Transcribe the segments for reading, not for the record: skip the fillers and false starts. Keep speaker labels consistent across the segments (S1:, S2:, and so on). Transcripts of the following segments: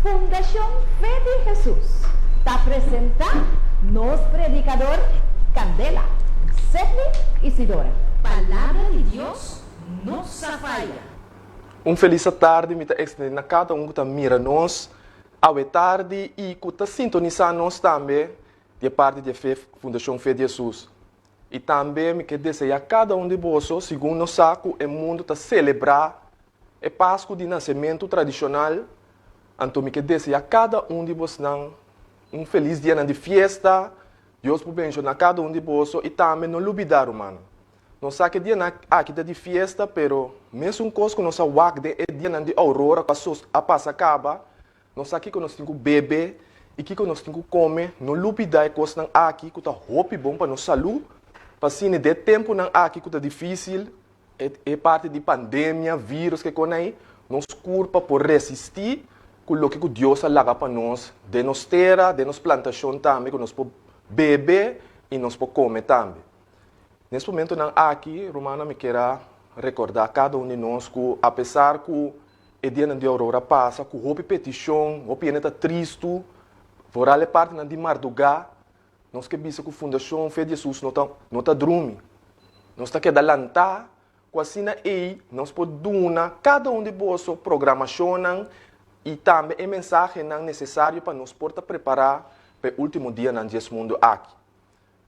S1: Fundashon Fe di Hesus ta presentá nos predikador Kandela, Sedney Isidora. Palabra di Dios no sa faya.
S2: Un felis atardi mi ta extende na cada un cu ta mira nos awe tardi y cu ta sintonisa nos tambe di e parti di e fe Fundacion Fe di Hesus. Y tambe mi ke desea cada un di boso segun nos sa cu e mundo ta celebra E Pasku di Nasementu tradishonal, anto mi ke deseá kada un di bosnan un felis dianan di fiesta, Dios por benshoná kada un di boso i tambe no lubidá rumannan. Nos sa ku e dianan aki ta di fiesta, pero mesun kos ku nos a wak den e dianan di ourora ku a pasa kaba, nos sa kiko nos tin ku bebe i kiko nos tin ku kome, no lubidá e kosnan aki ku ta hopi bon pa nos salú, pa asina den e tempunan aki ku ta difísil, E parti di pandemia, virus ke kon ei, nos kurpa por resistí ku loke ku Dios a laga pa nos den nos tera, den nos plantashon tambe ku nos por bebe i nos por kome tambe. Nes momentonan aki, rumannan, mi kier a rekordá kada un di nos ku apesar ku e dianan di ourora pasa ku hopi petishon, hopi hende ta tristu, foral e partinan di mardugá, Nos ke bisa ku Fundashon Fe di Hesus no ta no ta drumi. Nos ta keda lantá ku asina ei nos por duna kada un di boso programashonnan i tambe e mensahenan nesesario pa nos por ta prepará pa e último dianan di es mundu aki.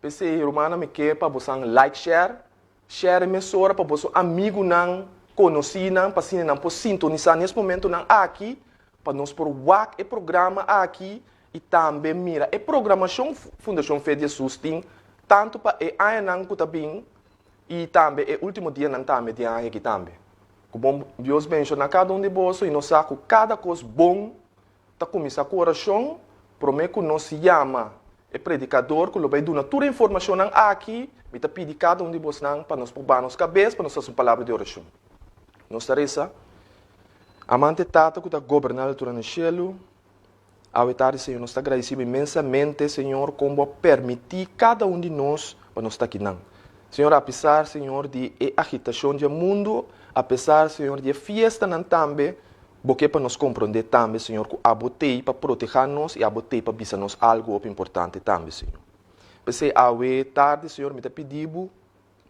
S2: P'esei, rumannan, mi ke pa bosan like share, share e mesora pa boso amigunan, konosínan, pa asina nan por sintonisá nes momentunan aki pa nos por wak e programa aki i tambe mira e programashon Fundashon Fe di Hesus tin tantu pa e añanan ku ta bin i tambe e último dianan tambe di e aña aki tambe. Ku bon Dios benshoná kada un di boso i nos sa ku kada kos bon ta kuminsá ku orashon promé ku nos yama e predikador ku lo bai duna tur e informashonnan aki mi ta pidi kada un di bosnan pa nos por baha nos kabes pa nos hasi un palabra di orashon. Nos ta resa, Amante Tata ku ta goberná altura na shelu, Awe tardi, Señor, nos ta agradeci Bo inmensamente, Señor, con Bo a permiti cada un di nos pa nos ta akinan. Señor, apesar, Señor, di e agitacion di e mundo, apesar, Señor, di e fiestanan tambe, Bo ke pa nos comprende tambe, Señor, cu Abo t'ey pa proteha nos y Abo t'ey pa bisa nos algo hopi importante tambe, Señor. P'esey awe tardi, Señor, mi ta pidi Bo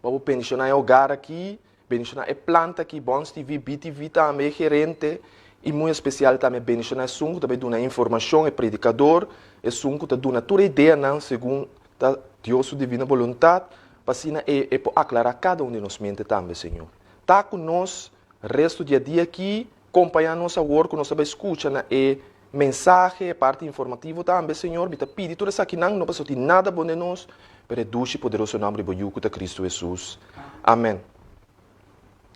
S2: Pa bo bendishoná e hogar aki, bendishoná e planta aki, Bons TV, BTV tambe, e gerente, i muy espesial tambe bendishoná esun ku ta bai duna e informashon, e predikador, esun ku ta duna tur e ideanan segun ta Dios su divino boluntat, pa asina e e por aklará kada un di nos mente tambe, Señor. Ta ku nos restu di e dia aki, kompañá nos awor ku nos ta bai skucha na e Mensahe, e parti informativo tambe, Señor, mi ta pidi tur esakinan, no pasobra tin nada bon den nos, pero e dushi i poderoso nomber di bo Yu ku ta Cristo Hesus. Amen.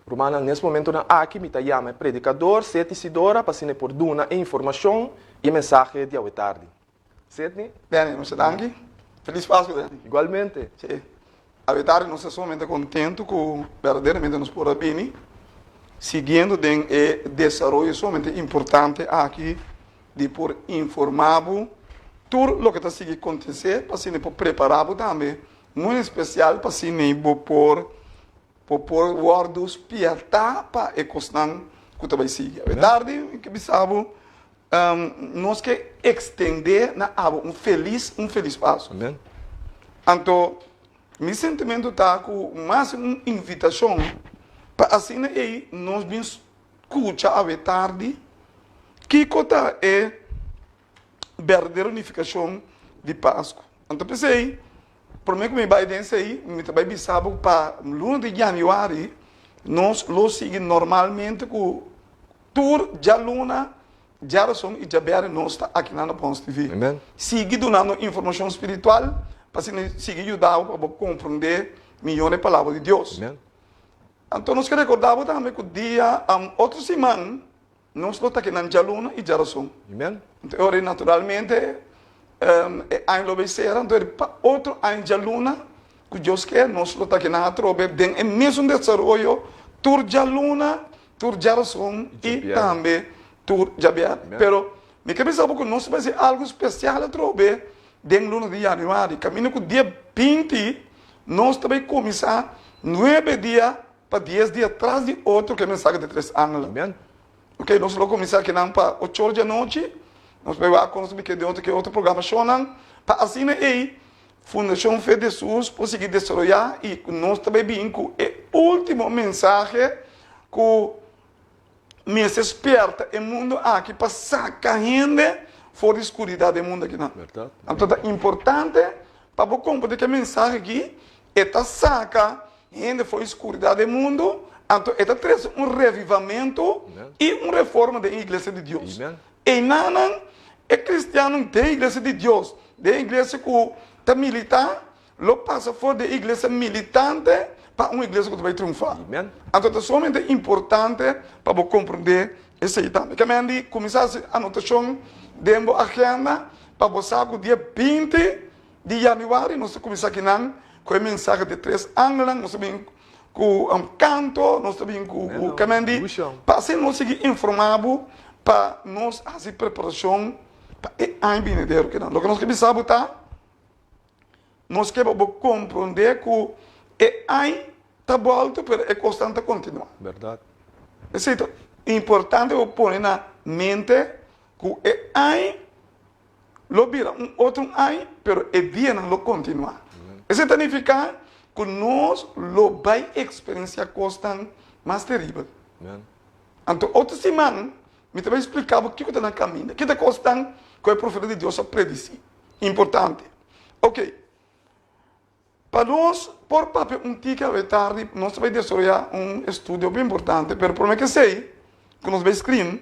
S2: Rumannan, nes momentonan aki mi ta yama e predikador, Seti Sidora, pa asina e por duna e informashon i e mensahe di awe tardi. Sidney?
S3: Danny, nos ta danki. Felis Pasku, Danny.
S2: Igualmente.
S3: Sí. Awe tardi nos ta sumamente kontentu ku berdaderamente nos por a bini siguiendo den e desaroyo sumamente importante aki di por informá bo tur loke ta sigui kontesé pa asina por prepará bo tambe, muy en espesial pa asina bo por bo por wòrdu spièrtá pa e kosnan ku ta bai sigui. Awe tardi mi ke bisa bo Nos ke ekstendé na abo un felis un felis Pasku.
S2: Amen.
S3: Anto mi sentimentu ta ku mas un invitashon pa asina ei nos bin skucha awe tardi kiko ta e berdadero nifikashon di Pasku. Anto p'esei promé ku mi bai den esei mi ta bai bisa bo pa luna di yanüari nos lo sigui normalmente ku Tur djaluna, djarason i djabièrnè nos ta akinan na Pons TV.
S2: Amen.
S3: Sigui dunando informashon spiritual pa asina sigui yuda bo pa bo komprondé mihó e Palabra di Dios.
S2: Amen.
S3: Anto nos ke rekordá bo tambe ku dia otro siman nos lo ta akinan djaluna i djarason.
S2: Amen.
S3: Anto e ora ei naturalmente e aña lo bay sera, anto pa otro aña djaluna ku Dios ke nos lo ta akinan atrobe den e mesun desaroyo tur djaluna Tur djarason i tambe tur djabièrnè. Pero mi ke bisa bo ku nos ta bai hasi algu spesial atrobe den luna di yanüari. Kaminda ku dia 20 nos ta bai kuminsá nuebe dia pa dies dia tras di otro ku e mensahe di tres angelnan. Ok, nos lo kuminsá kinan pa ocho or di anochi. Nos bai wak kon nos ta bin kende otro ke otro programashonnan pa asina ei Fundashon Fe di Hesus por sigui desaroyá i nos ta bai bin ku e último mensahe ku mester spierta e mundu aki pa saka hende for di skuridat den mundu akinan. Anto ta importante pa bo komprende ku e mensahe aki e ta saka hende for di skuridat den mundu, anto e ta trese un revivamentu i un reforma den e iglesia di Dios. Einanan e kristiannan den iglesia di Dios, den iglesia ku ta militá, lo pasa for di e iglesia militante pa un iglesia ku ta bai triunfá. Anto ta sumamente importante pa bo komprendé esei tambe. Ke men di kuminsá hasi anotashon den bo agenda pa bo sa ku dia 20 di yanüari nos ta kuminsá kinan ku e mensahe di tres angelnan. Nos ta bin ku kanto, nos ta bin ku ke men di pa asina nos sigui informá bo pa nos hasi preparashon pa e aña binidero kinan. Loke nos ke bisa bo ta. Nos ke pa bo komprondé ku e añ ta bòltu pero e kosnan ta kontinuá.
S2: Bèrdat.
S3: Esei ta importante pa bo pone na mente ku e añ lo bira un otro añ pero e dianan lo kontinuá. Esei ta nifiká ku nos lo bai eksperensiá kosnan mas teribel. Anto otro siman mi ta bai splika bo kiko ta na kaminda, ki ta kosnan ku e profeta di Dios a predisí. Importante. Ok. Pa nos por papia un tiki awe tardi, nos ta bai desaroyá un estudio hopi importante, pero promé ke esei, ku nos bai screen,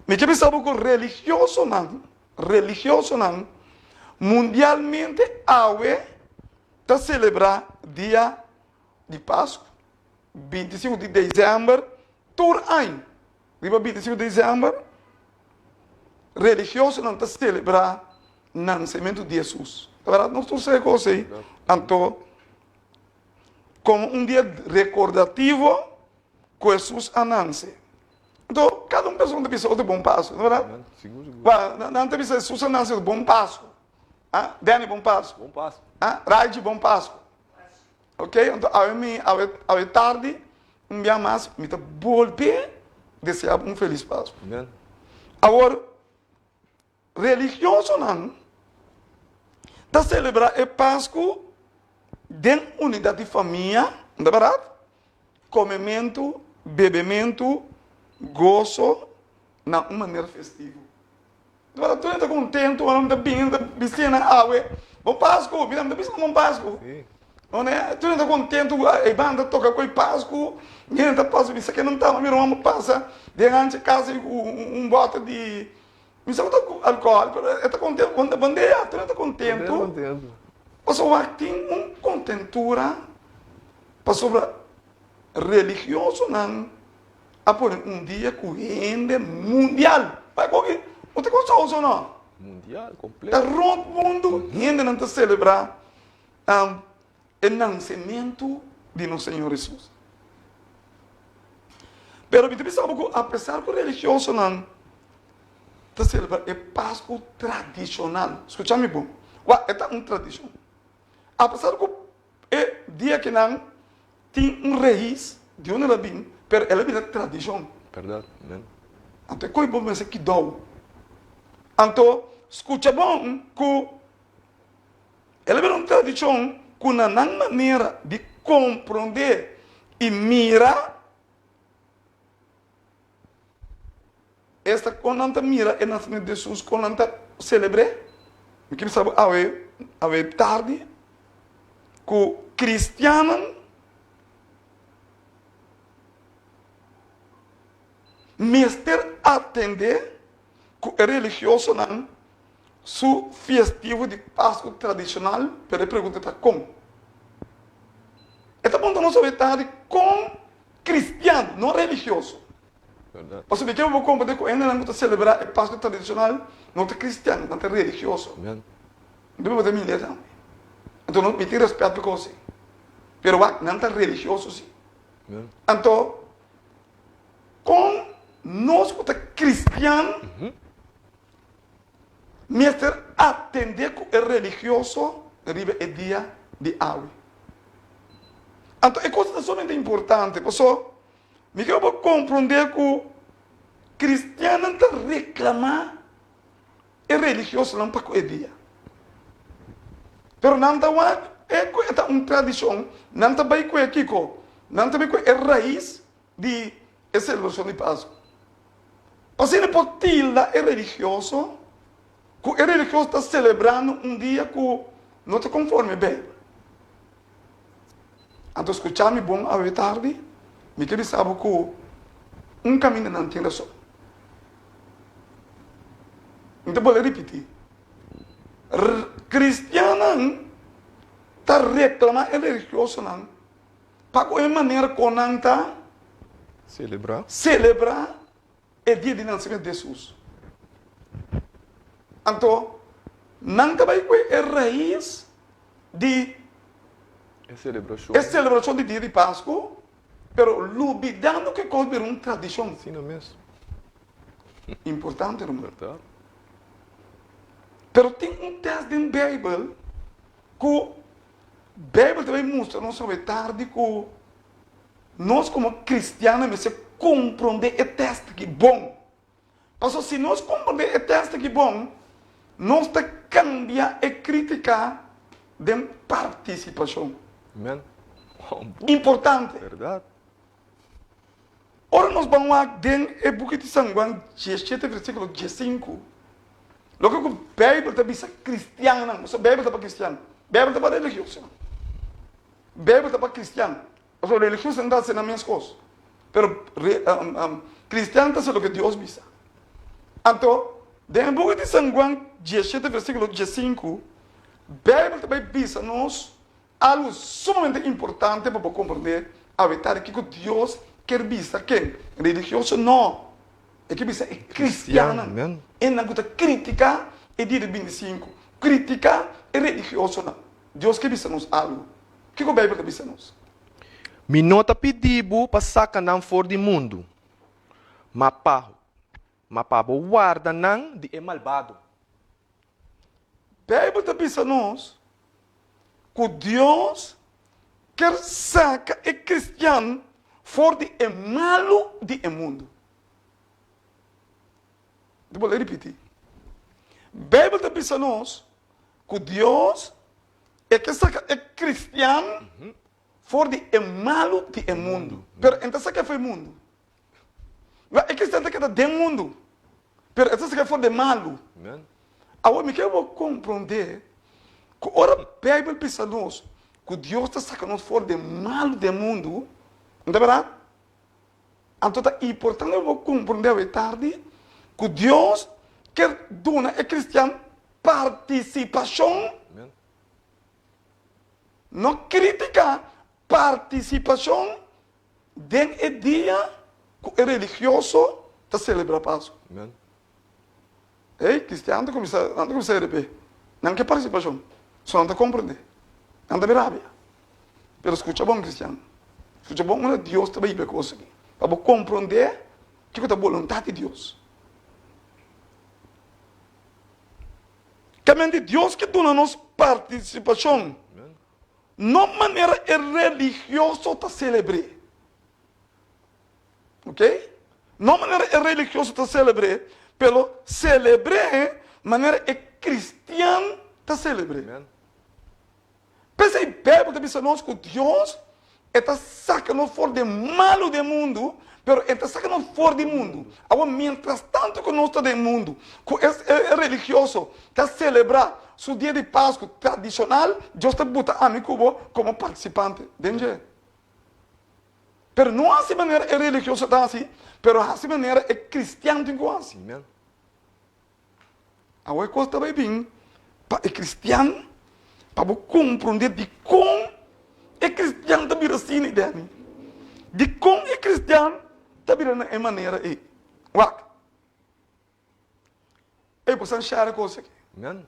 S3: mi ke bisa bo ku religiosonan, religiosonan mundialmente awe ta selebrá dia di Pasku, 25 di desèmber, tur aña. Riba 25 di desèmber, religiosonan ta selebrá nansementu di Hesus. Ta bèrdat? Nos tur sa e kos ei. Anto, komo un dia rekordativo ku Hesus a nanse. Anto, kada un persona ta bisa otro bon Pasku, no bèrdat? Nan ta bisa Hesus a nanse, bon Pasku. Danny, bon Pasku. Raiji, bon Pasku. Ok, anto awe mi, awe, awe tardi, un bia mas, mi ta bolbe desea bo un felis Pasku.
S2: Amen.
S3: Awor, religiosonan ta selebrá e Pasku den unidat di famia, no ta bèrdat? Komementu, bebementu, goso na un manera festivo. Ora tur ta kontentu, ora mi ta bini, mi ta bisti nan awe, Bon Pasku! Mira, mi ta bisa nan Bon Pasku. One, tur ta kontentu, e banda ta toka ku e Pasku, hende ta pasa, mi sa ke nan ta, mi ruman pasa den hanchi kas ku un bòter di, mi sa ku ta alkohòl, pero e ta kontentu, bon dia, tur ta kontentu. Pasobra wak tin un kontentura, pasobra religiosonan a pone un dia ku hende mundial. Bai koki, bo ta kosa oso no?
S2: Mundial, kompleto.
S3: Ta rònt mundu hendenan ta selebrá e nansementu di nos Señor Hesus. Pero mi ta bisa bo ku apesar ku religiosonan ta selebrá e Pasku tradishonal, skucha mi bon, wak, e ta un tradishon. Apesar ku E dia ki nan tin un reis di unda el a bin, pero el a bira tradishon.
S2: Berdad, amen.
S3: Anto e koe bo mester kidou. Anto skucha bon ku el a bira un tradishon ku na nan manera di komprondé i mira. Esta kon nan ta mira e nasimentu di Hesus, kon nan ta selebr'é. Mi ke bisa bo awe, awe tardi, ku kristiannan mester atendé ku e religiosonan su fiestivo di Pasku tradishonal, pero e pregunta ta kon. E ta puntra nos awe tardi kon kristian, no religioso. Pasobra di ke bo komprende ku hendenan ku ta selebrá e Pasku tradishonal no ta kristian, nan ta religioso. Anto bo ta mira tambe. Anto no mi tin rèspèt pa kos ei. Pero wak, nan ta religioso si. Anto kon nos ku ta kristian mester atendé ku e religioso riba e dia di awe? Anto e kos ta sumamente importante pasobra Mi ke bo komprondé ku kristiannan ta. reklamá e religiosonan pa ku e dia. Pero nan ta wak e ku e ta un tradishon, nan ta bai ku e kiko? Nan ta bai ku e rais di e selebrashon di Pasku. Asina por tilda e religioso ku e religioso ta selebrando un dia ku no ta konforme Beibel. Anto skucha mi bon awe tardi, mi ke bisa bo ku un kaminda nan tin rason. Mi ta bolbe ripití, Kristiannan ta reklamá e religiosonan pa ku e manera kon nan ta selebrá e dia di nasimentu di Hesus. Anto, nan ta bai ku e rais di
S2: E selebrashon.
S3: E selebrashon di dia di Pasku, pero lubidando ku e kos bira un tradishon.
S2: Asina mes.
S3: Importante, ruman.
S2: Bèrdat.
S3: Pero tin un tèst den Beibel ku Beibel ta bai mustra nos awe tardi ku nos komo kristiannan mester komprondé e tèst aki bon. Pasobra si nos komprondé e tèst aki bon, nos ta kambia e krítika den partisipashon.
S2: Amen.
S3: Importante.
S2: Bèrdat.
S3: Ora nos ban wak den e buki di San Juan diesshete versíkulo diesinku, loke ku Beibel ta bisa kristiannan, pasobra Beibel ta pa kristian, Beibel ta pa religiosonan. Beibel ta pa kristian. Pasobra religiosonan ta hasi nan mes kos, pero kristian ta hasi loke Dios bisa. Anto, den e buki di San Juan diesshete versíkulo diesinku, Beibel ta bai bisa nos algu sumamente importante pa bo komprondé awe kiko Dios kier bisa ken? Religioso? No! E ke bisa e kristiannan, esnan ku ta kritiká e dia di bintisinku, kritiká e religiosonan. Dios ke bisa nos algu. Kiko Beibel ta bisa nos?
S2: Mi no ta pidi bo pa saka nan for di mundu, ma pa ma pa bo warda nan di e malbado.
S3: Beibel ta bisa nos ku Dios kier saka e kristian for di e malu di e mundu. Mi ta bolbe ripití. Beibel ta bisa nos ku Dios e ke saka e kristian for di e malu di e mundu. Pero e no ta saka for e mundu. Wèl, e kristian ta keda den mundu, pero e ta saka for di e malu. Awor mi ke bo komprondé ku ora Beibel bisa nos ku Dios ta saka nos for di e malu di e mundu, no ta bèrdat? Anto ta importante pa bo komprondé awe tardi ku Dios kier duna e kristian partisipashon, no kritika, partisipashon den e dia ku e religioso ta selebrá Pasku. Ey, kristian ta kuminsá, nan ta kuminsá herebé. Nan ke partisipashon, so nan ta komprendé. Nan ta bin rabia. Pero skucha bon, kristian. Skucha bon unda Dios ta bai hiba e kos aki, pa bo komprendé kiko ta boluntat di Dios. Kamente Dios ke duna nos partisipashon, no manera e religioso ta selebr'é. Ok? No manera e religioso ta selebr'é, pero selebr'é manera e kristian ta selebr'é. P'esei Beibel ta bisa nos ku Dios e ta saka nos for di e malu di e mundu, pero e ta saka nos for di mundu. Awor, miéntras tantu ku nos ta den mundu, ku e religioso ta selebrá su dia di Pasku tradishonal, Dios ta buta ami ku bo komo partisipante den dje. Pero no hasi manera e religioso ta hasi, pero hasi manera e kristian tin ku hasi. Awor e kos ta bai bin pa e kristian, pa bo komprondé dikon e kristian ta bira asina, Danny. Dikon e kristian ta bira na e manera ei. Wak. Ey, bo san share kos aki.
S2: Amen.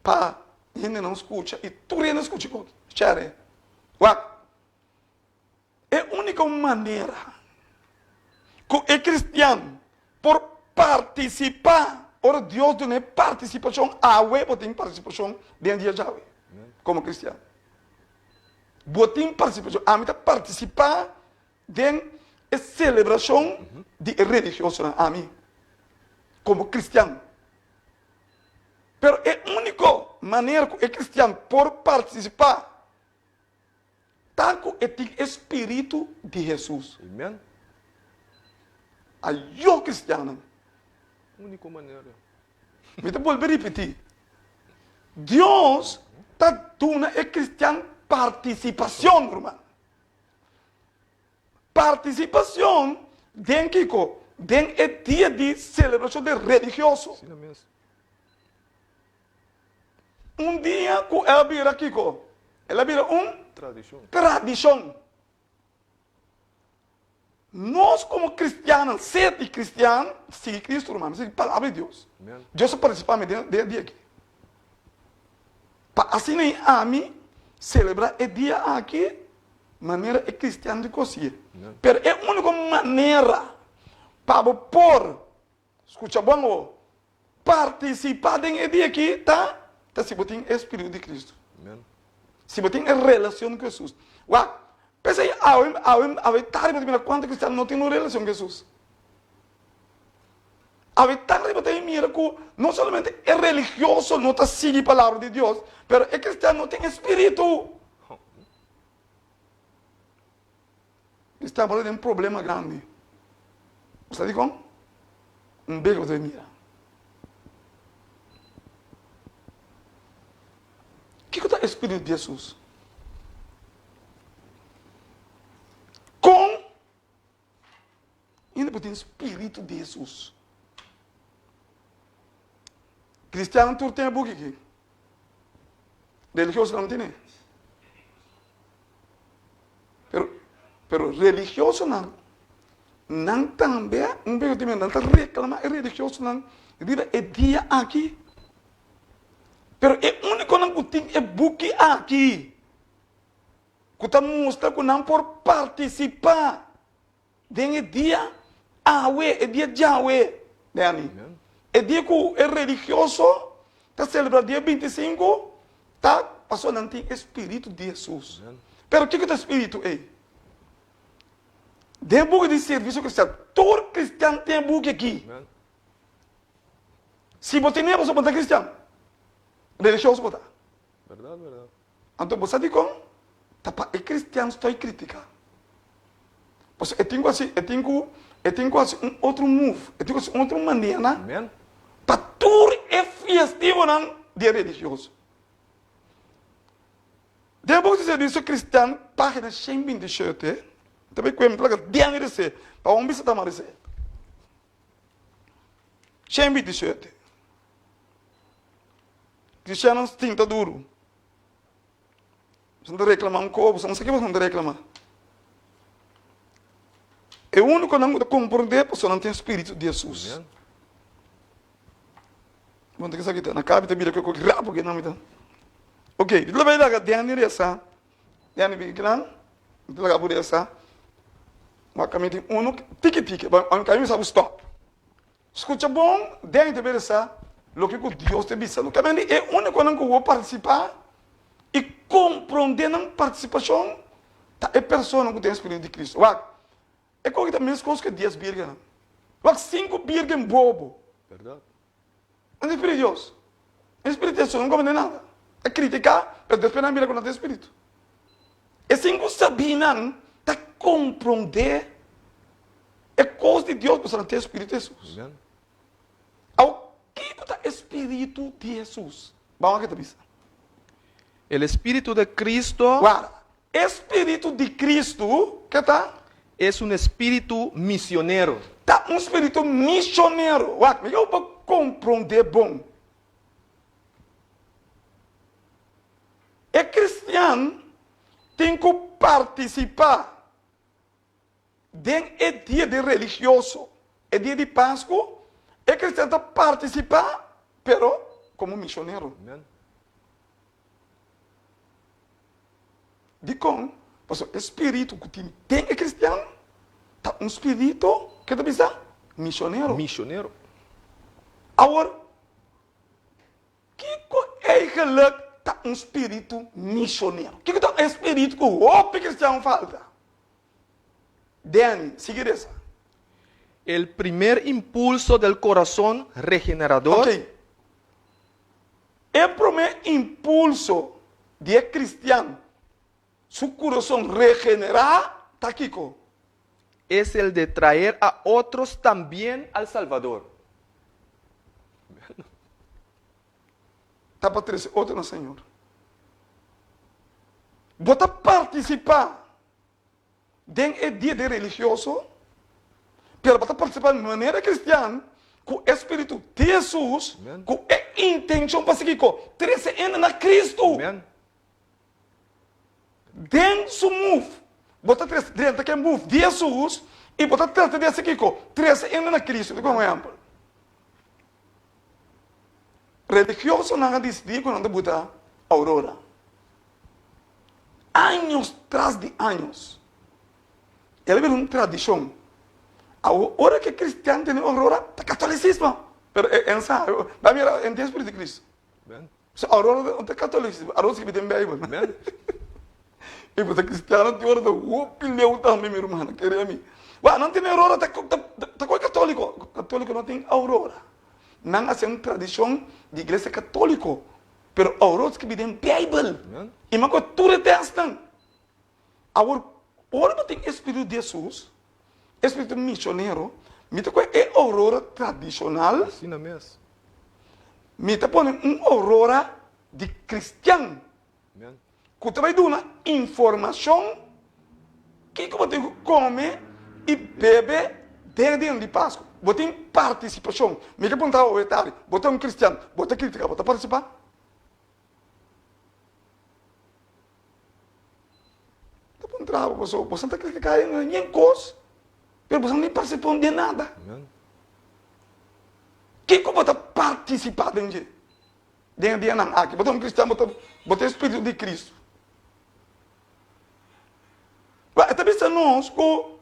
S3: Pa hendenan skucha i tur hende skucha e kos. Share. Wak. E úniko manera ku e kristian por partisipá ora Dios duna e partisipashon, awe bo tin partisipashon den dia djawe komo kristian. Bo tin partisipashon. Ami ta partisipá den. e selebrashon di e religiosonan, ami komo kristian. Pero e úniko manera ku e kristian por partisipá ta ku e tin e spiritu di Hesus.
S2: Amen.
S3: Ayo kristiannan.
S2: Úniko manera.
S3: Mi ta bolbe ripití, Dios ta duna e kristian partisipashon, ruman. Partisipashon den kiko? Den e dia di selebrashon di religioso.
S2: Asina mes.
S3: Un dia ku el a bira kiko? El a bira un
S2: Tradishon.
S3: tradishon. Nos komo kristiannan, ser di kristian, sigui Kristu ruman, sigui palabra di Dios.
S2: Amen.
S3: Dios a partisipá mi den den e dia aki. Pa asina i ami selebrá e dia aki manera e kristian di kosié.
S2: Amen.
S3: Pero e úniko manera pa bo por, skucha bon awor, Partisipá den e dia aki ta ta si bo tin e spiritu di Cristo.
S2: Amen.
S3: Si bo tin e relacion cu Jesus. Wak, p'esei awe, awe, awe tardi bo ta mira cuantu cristiano no tin un relacion cu Jesus. Awe tardi bo ta mira cu no solamente e religioso no ta sigui palabra di Dios, pero e cristiano no tin e spiritu. Cristian por ta den problema grandi. Bo sa dikon? Un bek bo ta mira. Kiko ta e spiritu di Hesus? Kon hende por tin spiritu di Hesus? Cristiannan tur tin e buki aki. Religiosonan no tine. Pero, pero religiosonan, nan tambe, un bes tin nan ta reclama e religiosonan riba e dia aki. Pero e uniconan cu tin e buki aki, cu ta mustra cu nan por participa Den e dia awe, e dia djawe, Danny, e dia ku e religioso ta selebrá dia 25, ta pasobra nan tin e spiritu di Hesus. Pero kiko ta e spiritu ei? Den e buki di Servisio Kristian, tur kristian tin e buki aki. Si bo tene, bo ta kristian, religioso bo ta.
S2: Berdad, berdad.
S3: Anto bo sa dikon? Ta pa e kristian stoi kritika. Pasobra e tin ku hasi, e tin ku, e tin ku hasi un otro move, e tin ku hasi un otro manera
S2: Amen.
S3: pa tur e fiestivonan di e religioso. Den e buki di Servisio Kristian, página 127, ta bai kuenta laga den resé, pa un bisa ta maresé. 127. Cristianonan sinta duru. Boso ta reclama un ko, boso no sa ke boso ta reclama. E uniconan ku ta comprende pasobra nan tin spiritu di Jesus. Bon ta kisa kita na kabi ta bira ku rapu ke nan mi ta. Ok, mi ta bai laga Danny resa. Danny bin kinan, mi ta laga bo resa. Wak mi tin uno tiki tiki, ami mi sa bo stop. Skucha bon den ta bira loke ku Dios ta bisa. Lo kaminda e únikonan ku wou partisipá i komprondé nan partisipashon ta e persona ku tin e spiritu di Kristu. Wak, e koki ta meskos ku e dies bírgennan. Wak, sinku bírgen bobo.
S2: Bèrdat.
S3: Nan tin spiritu di Dios. E spiritu di Hesus no komprendé nada. A kritiká, pero despues nan a mira ku nan tin spiritu. E sinku sabínan ta komprondé E kos di Dios pasobra nan tin e spiritu di Hesus.
S2: Amen.
S3: Awor, kiko ta e spiritu di Hesus? Ban wak ke ta bisa.
S2: El espíritu de Cristo.
S3: Guarda, e spiritu di Cristo, ke ta?
S2: Es un espíritu misionero.
S3: Ta un spiritu misionero. Wak, mi ke pa komprondé bon. E kristian tin ku partisipá Den e dia di religioso, e dia di Pasku, e kristian ta partisipá, pero komo misionero.
S2: Amen.
S3: Dikon? Pasobra e spiritu ku tin den e kristian ta un spiritu, ke ta bisa? Misionero.
S2: Misionero.
S3: Awor, kiko eigenlik ta un spiritu misionero? Kiko ta e spiritu ku hopi kristian falta? Danny, sigui resa.
S2: El primer impulso del corazón regenerador.
S3: Ok. E promé impulso di e kristian su kurason regenerá ta kiko?
S2: Es el de traer a otros también al Salvador.
S3: Ta pa trese otro na Señor. Bo ta partisipá den e dia di religioso, pero bo ta partisipá di manera kristian ku e spiritu di Hesus, ku e intenshon pa sigui kiko? Trese hende na Kristu. Den su move, bo ta trese drenta ke move di Hesus i bo ta trata di hasi kiko? Trese hende na Kristu. Ta un ehèmpel. Religiosonan a disidí ku nan ta buta aurora. Años tras di años. El a bira un tradishon. Awor, ora ku e kristian tene aurora, ta katolisismo. Pero e e sa, bai mira, e no tin spiritu di Kristu. So aurora no ta katolisismo, aurora skibi den Beibel. I bo ta kristiano tin ora ta hopi leu tambe, mi rumannan, kere mi. Wak, nan tene aurora ta ta koe katoliko. Katoliko no tin aurora. Nan a hasi un tradishon di iglesia katoliko. Pero aurora skibi den Beibel. I mi a kohe tur e tèstnan. Awor, ora bo tin e spiritu di Hesus, e spiritu misionero, mi ta kohe e aurora tradishonal,
S2: Asina mes.
S3: mi ta pone un aurora di kristian
S2: Amen.
S3: ku ta bai duna informashon kiko bo tin ku kome i bebe den e dia di Pasku. Bo tin partisipashon. Mi ke puntra bo awe tardi, bo ta un kristian, bo ta kritika, bo ta partisipá? Ta puntra bo pasobra boso ta critica yen cos pero boso no participa den nada. Kico bo ta participa den dje? Den e dianan aki bo ta un cristian bo ta bo ta e spiritu di Cristo. E ta bisa nos cu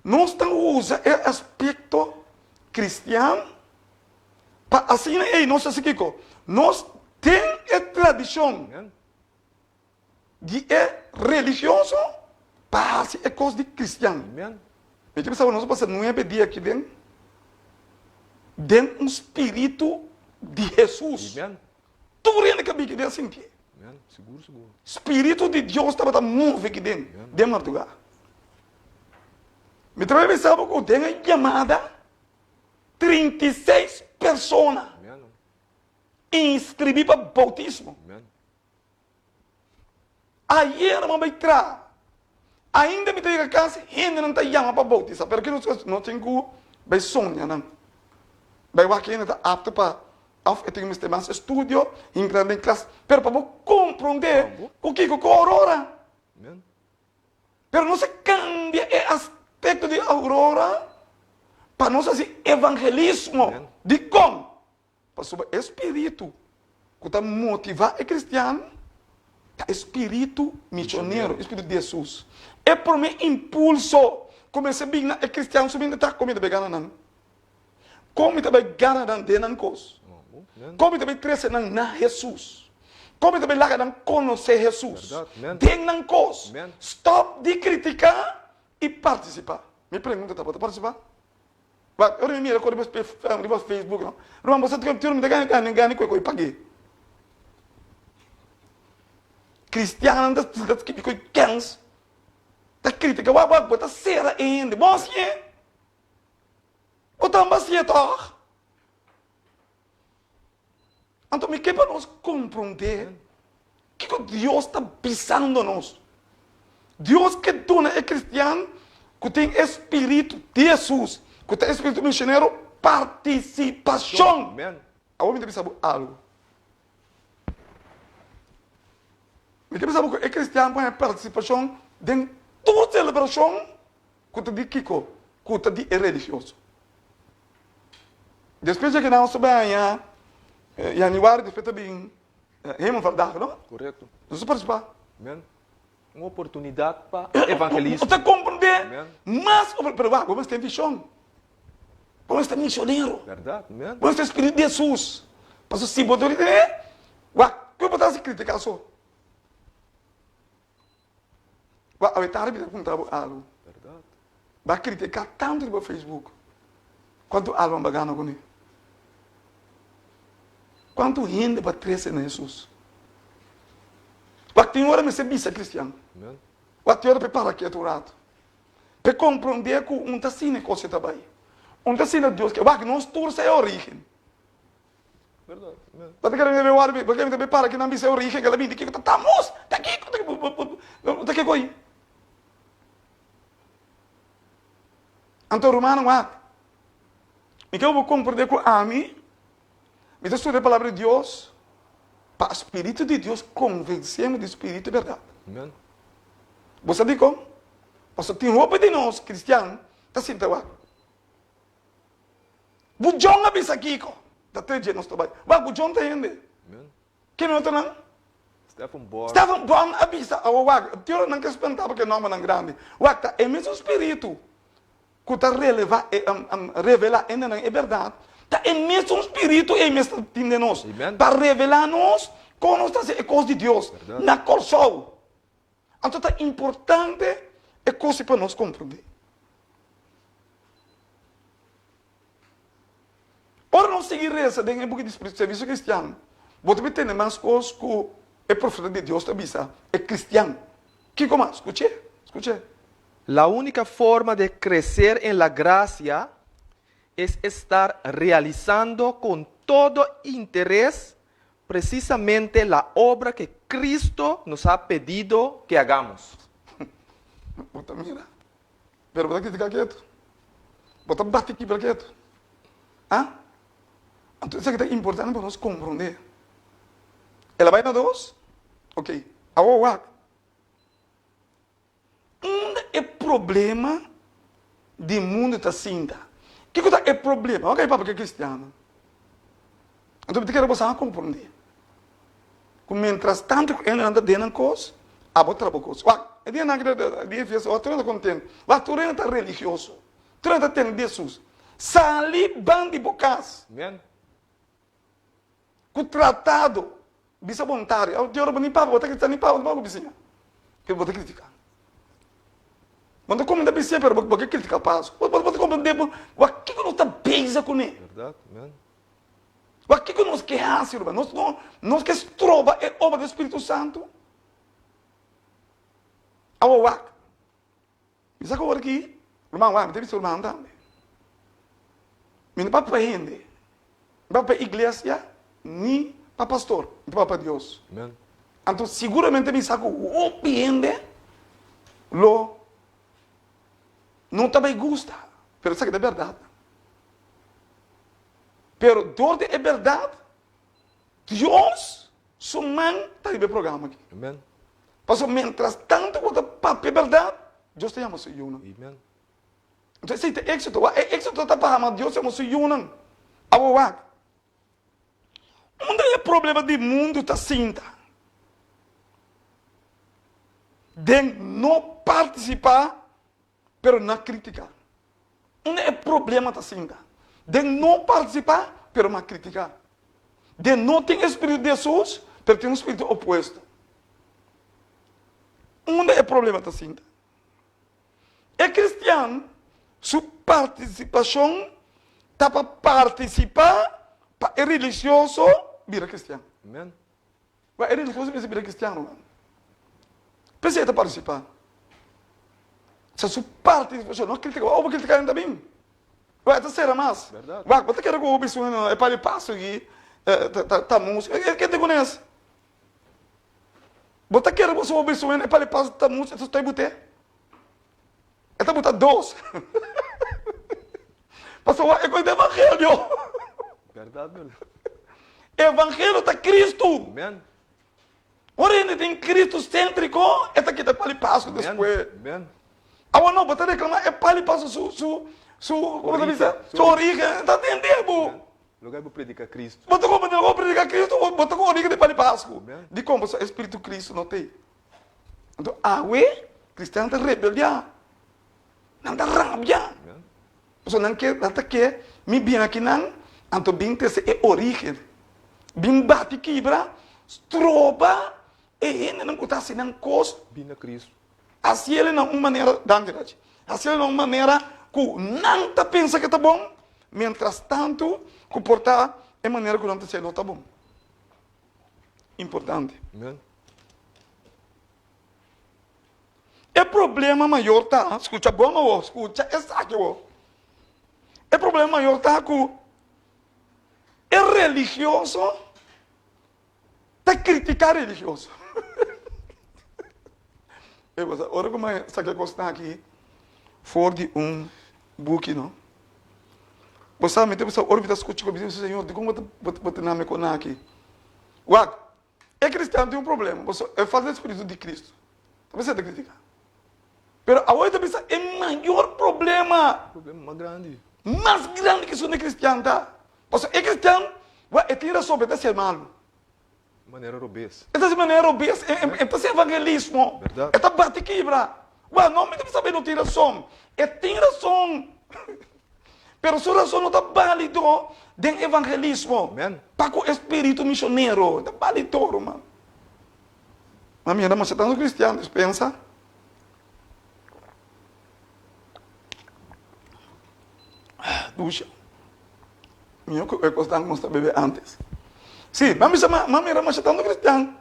S3: nos ta usa e aspecto cristian pa asina ey nos ta haci kico? Nos den e tradicion Di e religioso pa hasi e kos di kristian. Mi ke bisa bo nos a pasa nuebe dia aki den den un spiritu di Hesus. Tur hende ke a bini aki den a sintié. Spiritu di Dios tabata move aki den den marduga. Mi ta bai bisa bo ku den e yamada 36 persona inskribí pa boutismo. Ayer mi a bai traha. Ainda mi ta yega kas, hendenan ta yama pa bautisa. Pero ki nos ta hasi? Nos tin ku bai soña nan. Bai wak hende ta apto pa òf e tin mester mas estudio, hinka nan den klas. Pero pa bo komprondé ku kiko ku Aurora. Pero nos a kambia e aspekto di Aurora pa nos hasi evangelismo. Dikon? Pasobra e spiritu ku ta motivá e kristian ta e spiritu misionero, e spiritu di Hesus. E promé impulso ku mester bin na e kristian su mente ta, Kon mi ta bai gana nan? Kon mi ta bai gana nan den nan kos? Kon mi ta bai trese nan na Hesus? Kon mi ta bai laga nan konosé Hesus den nan kos? Stòp di kritiká i partisipá. Mi pregunta ta, Bo ta partisipá? Wak, ora mi mira ku riba riba Facebook no, ruman bo sa tur mi ta gana gana gana kue kue pag'é. Kristiannan ta ta skibi kue kens, ta kritika, wak wak bo ta sera e hende, bo hasié? Bo tambe hasié tòg? Anto mi ke pa nos komprondé kiko Dios ta bisando nos. Dios ke duna e kristian ku tin e spiritu di Hesus, ku ta e spiritu misionero, partisipashon. Awor mi ta bisa bo algu. Mi ta bisa bo ku e kristian por haña partisipashon den tur selebrashon Ku ta di kiko? Ku ta di e religioso. Despues dje kinan nos ta bai haña januari despues ta bin Hemelvaartdag, no?
S2: Korekto.
S3: Nos ta partisipá.
S2: Amen. Un oportunidat pa evangelismo.
S3: Bo ta komprendé mas, pero wak, bo mester tin vishon. Bo mester ta misionero.
S2: Bèrdat, amen.
S3: Bo mester spiritu di Hesus. Pasobra si bo no tin e, wak, ku bo ta hasi kritiká so? Wak, awe tardi mi ta puntra bo algu.
S2: Bèrdat.
S3: Bo a kritiká tantu riba Facebook. Kuantu alma bo a gana kuné? Kuantu hende bo a trese na Hesus? Wak tin ora mester bisa kristian. Wak tin ora pa e para ketu un ratu. Pa e komprondé ku un ta asina e kos e ta bai. Un ta asina Dios ke. Wak nos tur sa e orígen. Bo ta kere mi wòrdu, bo ta kere mi para kinan bisa e orígen ke la bini kiko ta tamos, ta kiko, ta kiko ei. Anto rumannan wak, mi ke bo komprende ku ami, mi ta studia e palabra di Dios pa spiritu di Dios konvensé mi di spiritu e bèrdat. Bo sa dikon? Pasobra tin hopi di nos kristian ta sinta wak. Bu John a bisa kiko? Ta te dje nos ta bai. Wak, bu John ta hende. Ken otronan?
S2: Stephen Born.
S3: Stephen Born a bisa, Awo wak, tin ora nan ke spantá pa ke nòmbernan grandi. Wak, ta e mesun spiritu ku ta relevá e, revelá hendenan e bèrdat, ta e mesun spiritu ei mes ta tin den nos pa revelá nos kon nos ta hasi e kos di Dios na Kòrsou. Anto ta importante e kos ei pa nos komprondé. Ora nos sigui resa den e buki di Servicio Cristian, bo ta tende mas kos ku e profeta di Dios ta bisa e kristian. Kiko mas? Skuch'é, skuch'é.
S2: La única forma de crecer en la gracia es estar realizando con todo interés precisamente la obra que Cristo nos ha pedido que hagamos.
S3: Bo ta mira, pero bo ta critica ketu. Bo ta bati kibra ketu. Ah? Anto esaki ta importante pa nos comprende. El a bai na dos? Ok. Awor wak. Unda e problema di mundu ta sinta? Kiko ta e problema? Wak papia ku e kristiannan. Anto mi ta kere bo sa komprondé ku mientras tantu ku hendenan ta den nan kos, abo ta bo kos. Wak, e dianan aki ta di e fiesta, wak tur hende ta kontentu. Wak tur hende ta religioso. Tur hende ta tende di Hesus. Sali ban di bo kas.
S2: Amen.
S3: Ku tratado bisa bontario. Awo diora bo ni papa, bo ta kritika ni papa tampoco bo bisiña. Pero bo ta kritika. Bo no ta komenta bisiña pero bo ke kritika paso. Bo bo ta komprende bo wak kiko nos ta bezig kuné.
S2: Berdad, amen.
S3: Wak kiko nos ke hasi ruman. Nos no nos ke stroba e obra di Spiritu Santu. Awo wak. Mi sa ku ora ki ruman wak, mi ta bisa ruman tambe. Mi no papia pa hende, mi papia pa iglesia ni pa pastor, mi ta papia pa Dios.
S2: Amen.
S3: Anto siguramente mi sa ku hopi hende lo no ta bai gusta, pero esaki ta bèrdat. Pero dor di e bèrdat, Dios su man ta riba e programa aki.
S2: Amen.
S3: Pasobra mientras tanto ku bo ta papia bèrdat, Dios ta yama su yunan.
S2: Amen.
S3: Entonces esei ta éxito. Wak, e éxito ta pa hama Dios yama su yunan. Awor wak, unda e problema di mundu ta sinta? Den no partisipá pero na critica. Unda e problema ta sinta? Den no participa, pero na critica. Den no tin e spiritu di Jesus, pero tin un spiritu opuesto. Unda e problema ta sinta? E cristian su participacion ta pa participa pa e religioso bira cristian.
S2: Amen.
S3: Ba e religioso mester bira cristiano nan. P'esei e ta participa. Sa su participacion, no critica. Ora bo critica nan ta bin. Wak e ta cera mas.
S2: Berdad.
S3: Wak bo ta kere ku hopi suena no e pali paso aki ta ta musica. E kende ku nes? Bo ta kere ku hopi suena e pali paso ta musica e ta stoi bute? E ta buta dos. Pasobra wak e kos di evangelio.
S2: Berdad, berdad.
S3: Evangelio ta Cristo.
S2: Amen.
S3: Ora hende tin Cristo centrico, e ta kita e pali Pascu despues.
S2: Amen.
S3: Awor no, bo ta reclama e pali Pascu su, su, su, como ta bisa? Su origen. Ta tende bo.
S2: Loke bo predica Cristo.
S3: Bo ta comprende loke bo predica Cristo, bo ta con origen di pali Pascu.
S2: Amen.
S3: Dicon? Pasobra e Spiritu Cristo no t'ey. Anto awe cristian ta rebeldia, nan ta rabia, pasobra nan ke, nan ta ke mi bin akinan, anto bin trese e origen, bin bati kibra, stroba e hendenan ku ta hasi nan kos.
S2: Bin na Cristo.
S3: Hasiel na un manera, danki Rachi, Hasiel na un manera ku nan ta pensa ku ta bon, mientras tantu ku por ta e manera ku nan ta hasiel no ta bon. Importante. E problema mayor ta, skucha bon awor, skucha esaki awor. E problema mayor ta ku e religioso ta kritiká religioso. E bo sa, ora ku mi saka e kosnan aki for di un buki, no? Bo sa, mi ta bisa, ora mi ta skucha ku mi ta bisa, Señor, dikon bo ta bo ta nami kon aki? Wak, e kristian tin un problema, pasobra e falta di spiritu di Kristu. Ta bisa e ta kritiká. Pero awor e ta bisa e mayor problema.
S2: Problema mas grandi.
S3: Mas grandi ku esun di kristian ta. Pasobra e kristian, wak, e tin rason, pero e ta hasi malu.
S2: Manera robes.
S3: E ta hasi manera robes, e ta hasi evangelismo.
S2: Berdad.
S3: E ta bati kibra. Wak, no mi ta bisa bo e no tin rason. E tin rason. Pero su rason no ta balido den evangelismo.
S2: Amen.
S3: Pa ku e spiritu misionero. E ta balido, ruman. Ma mira, masha tantu kristian dispensa. Dusha. Mihó ku e kosnan ku nos ta bebe ántes. Sí, nan bisa ma mira masha tantu kristian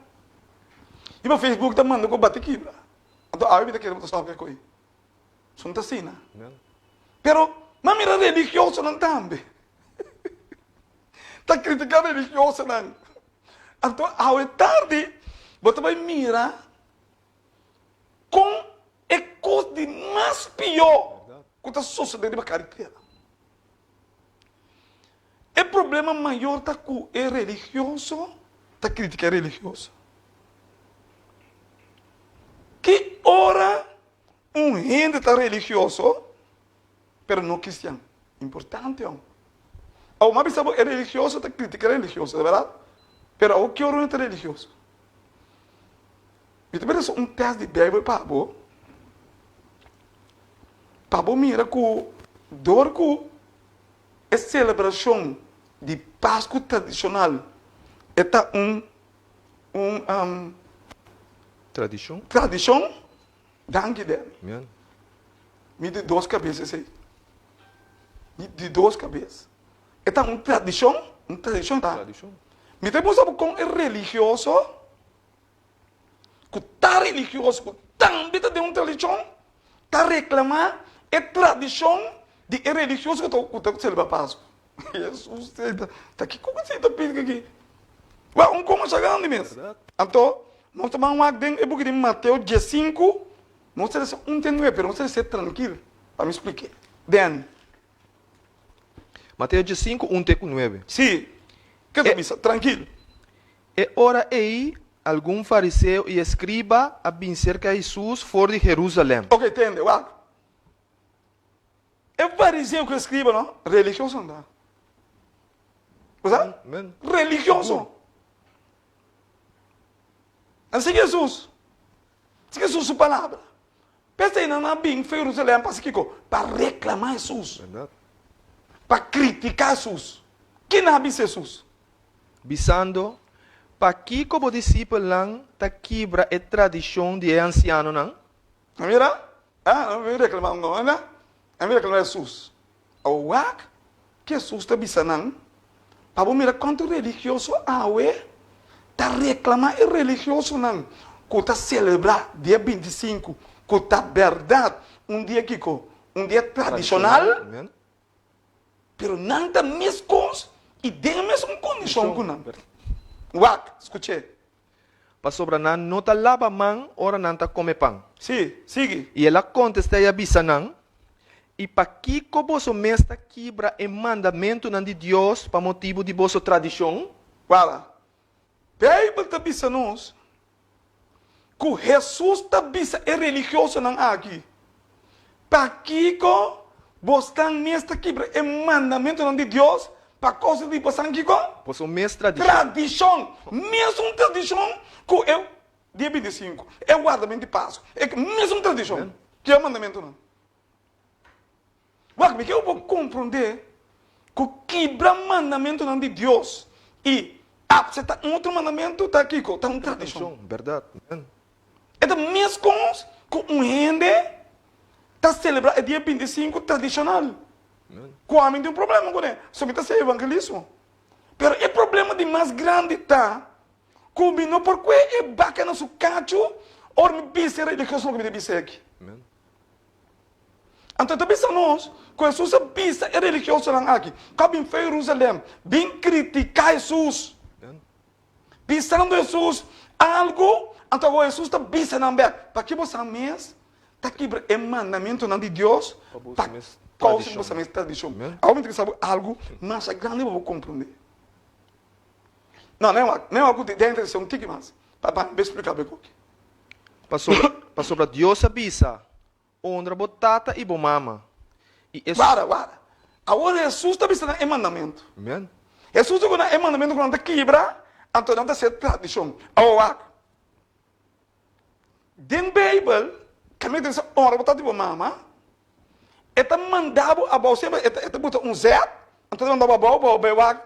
S3: riba Facebook ta manda ku bati kibra. Anto awe mi ta kere bo ta stòp ke koi. Sun ta asina. Pero ma mira religiosonan tambe ta kritiká religiosonan. Anto awe tardi bo ta bai mira Kon e kos di mas pió ku ta sosodé riba kara di tera? E problema mayor ta ku e religioso ta kritiká e religioso. Ki ora un hende ta religioso pero no kristian? Importante aun. Awor mi a bisa bo e religioso ta kritiká e religioso, ta bèrdat? Pero awor ki ora un hende ta religioso? Mi ta bira un tèst di Beibel pa bo, pa bo mira ku dor ku e selebrashon di Pasku tradishonal e ta un un
S2: Tradishon.
S3: Tradishon, danki Danny.
S2: Amen.
S3: Mi di dos kabes esei. Mi di dos kabes. E ta un tradishon, un tradishon ta.
S2: Tradishon.
S3: Mi ta mustra bo kon e religioso ku ta religioso, ku tambe ta den un tradishon, ta reklamá e tradishon di e religioso ku ta ku ta selebrá Pasku. Hesus, ta kiko ku esei ta pidi aki? Wak, un kos masha grandi mes. Anto, nos ta ban wak den e buki di Mateo diesinku, nos ta lesa un te nuebe, pero nos ta lesa trankil pa mi splik'é. Danny.
S2: Mateo diesinku, un te ku nuebe.
S3: Sí, ke ta bisa? Trankil.
S2: E ora ei, algun fariseo i eskriba a bin serka Hesus for di Herusalèm.
S3: Ok, tende, wak. E fariseo ku eskriba no, religioso nan ta. Bo sa?
S2: Amen.
S3: Religioso. Nan sigui Hesus. Sigui Hesus su palabra. P'esei nan a bin for Herusalèm pa hasi kiko? Pa reklamá Hesus.
S2: Bèrdat.
S3: Pa kritiká Hesus. Kin a bisa Hesus?
S2: Bisando, Pakiko bo disipelnan ta kibra e tradishon di e ansianonan?
S3: A mira? A nan bin reklamá un kos, nan bin reklamá Hesus. Awor wak ke Hesus ta bisa nan, pa bo mira kuantu religioso awe ta reklamá e religiosonan ku ta selebrá dia bintisinku, ku ta bèrdat un dia kiko? Un dia tradishonal. Pero nan ta meskos i den e mesun kondishon ku nan. Wak, skuch'é.
S2: Pasobra nan no ta laba man ora nan ta kome pan.
S3: Sí, sigui.
S2: I el a kontestá i a bisa nan, I pakiko boso mes ta kibra e mandamentunan di Dios pa motibu di boso tradishon?
S3: Wala, Beibel ta bisa nos ku Hesus ta bisa e religiosonan aki, Pakiko bosnan mes ta kibra e mandamentunan di Dios pa kousa di bosan kiko?
S2: Boso mes tradishon.
S3: Tradishon. Mesun tradishon ku e dia bintisinku, e wardamentu di Pasku, e mesun tradishon ku e mandamentunan. Wak, mi ke bo komprondé ku kibra mandamentunan di Dios i apseptá un otro mandamentu ta kiko? Ta un tradishon.
S2: Bèrdat.
S3: E ta meskos ku un hende. ta selebrá e dia 25 tradishonal. Ku ami tin un problema kuné, so mi ta hasi evangelismo. Pero e problema di mas grandi ta ku mi no por kue e baka na su kachu ora mi bisa e religioso loke mi ta bisa aki. Anto e ta bisa nos ku Hesus a bisa e religiosonan aki ku a bin for Jerusalem bin kritiká Hesus, bisando Hesus algu, anto awor Hesus ta bisa nan bèk, Pakiko boso mes ta kibra e mandamentunan di Dios pa kousa di boso mes tradishon? Awor mi ta bisa bo algu masha grandi pa bo komprondé. No, nan wak ku den ta un tiki mas pa mi splika bo e koki.
S2: Pasobra Dios a bisa, Honra bo tata i bo mama, i es.
S3: Wara, wara. Awor Hesus ta bisa nan e mandamentu.
S2: Amen.
S3: Hesus ta ku nan e mandamentu ku nan ta kibra, anto nan ta hasi tradishon. Awor wak. Den Beibel, kaminda ta bisa honra bo tata i bo mama, e ta manda bo abou semper, e ta e ta buta un zet, anto e ta manda bo abou pa bo bai wak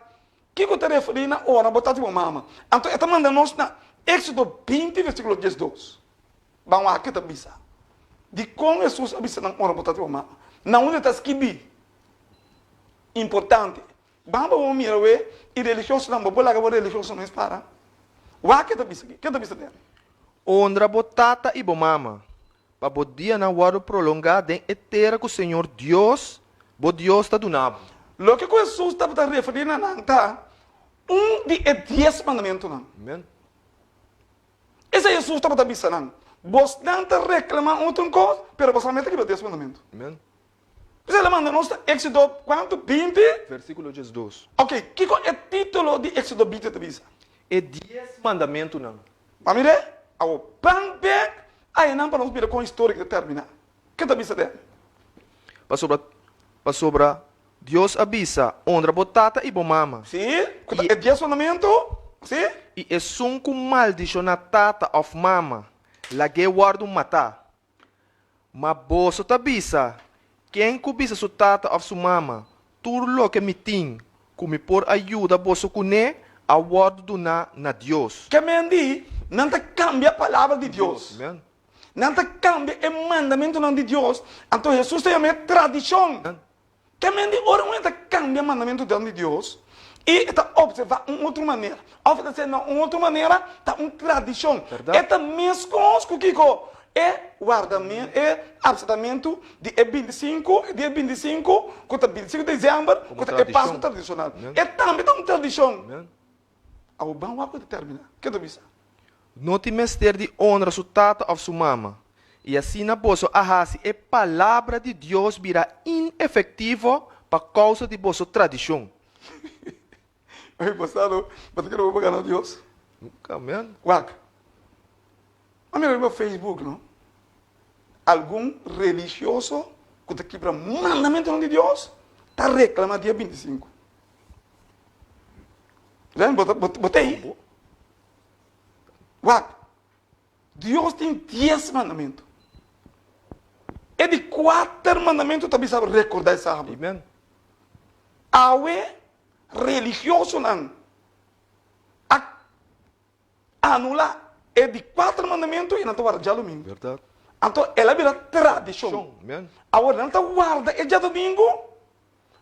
S3: kiko ta referí na honra bo tata i bo mama. Anto e ta manda nos na Éksodo 20 versíkulo 12. Ban wak ke ta bisa. Dikon Hesus a bisa nan ora bo ta riba mama? Na unda ta skibí? Importante. Ban pa bo mira we i religiosonan, bo por laga bo religioso mes para. Wak ke ta bisa aki. Ke ta bisa den?
S2: Honra bo tata i bo mama, pa bo dianan wòrdu prolongá den e tera ku Señor Dios, bo Dios, ta duna bo.
S3: Loke ku Hesus tabata referí na nan ta un di e dies mandamentunan.
S2: Amen.
S3: Esei Hesus tabata bisa nan, Bosnan ta reklamá otro un kos, pero boso mester kibra dies mandamentu.
S2: Amen.
S3: P'esei el a manda nos na Éxodo kuantu? 20?
S2: Versíkulo 12.
S3: Oke, kiko e título di Éxodo 20 ta bisa?
S2: E dies mandamentunan.
S3: Bo mir'é? Awor, ban bèk ayanan pa nos mira kon historia ta terminá. Ke ta bisa den?
S2: Pasobra, pasobra Dios a bisa, Honra bo tata i bo mama.
S3: Sí, ku ta e dies mandamentu. Sí.
S2: I esun ku maldishoná tata òf mama, lag'é wòrdu matá. Ma boso ta bisa, Ken ku bisa su tata òf su mama, Tur loke mi tin ku mi por a yuda boso kuné, a wòrdu duná na Dios.
S3: Ke men di, nan ta kambia palabra di Dios. Nan ta kambia e mandamentunan di Dios, anto Hesus ta yama e tradishon. Te men di ora un hende ta kambia mandamentunan di Dios i e ta opservá un otro manera òf e ta hasié na un otro manera, ta un tradishon. E ta meskos ku kiko? E wardamen, e apsatamentu di e 25, e dia 25, ku ta 25 di desèmber, ku ta e Pasku tradishonal. E tambe ta un tradishon. Awor ban wak ku ta terminá. Ke ta bisa?
S2: No tin mester di honra su tata òf su mama, i asina boso a hasi e palabra di Dios bira inefektivo pa kousa di boso tradishon.
S3: Oye, pasado, bo ta kere bo pa gana Dios?
S2: Nunka, amen.
S3: Wak, a mira riba Facebook, no? Algun religioso ku ta kibra mandamentunan di Dios ta reklama dia 25. Ren, bo ta, bo ta ei? Wak, Dios tin dies mandamentu. E di kuater mandamentu ta bisa rekordá e sabat.
S2: Amen.
S3: Awe religiosonan a anulá e di kuater mandamentu i nan ta warda djadumingu.
S2: Bèrdat.
S3: Anto el a bira tradishon.
S2: Amen.
S3: Awor nan ta warda e djadumingu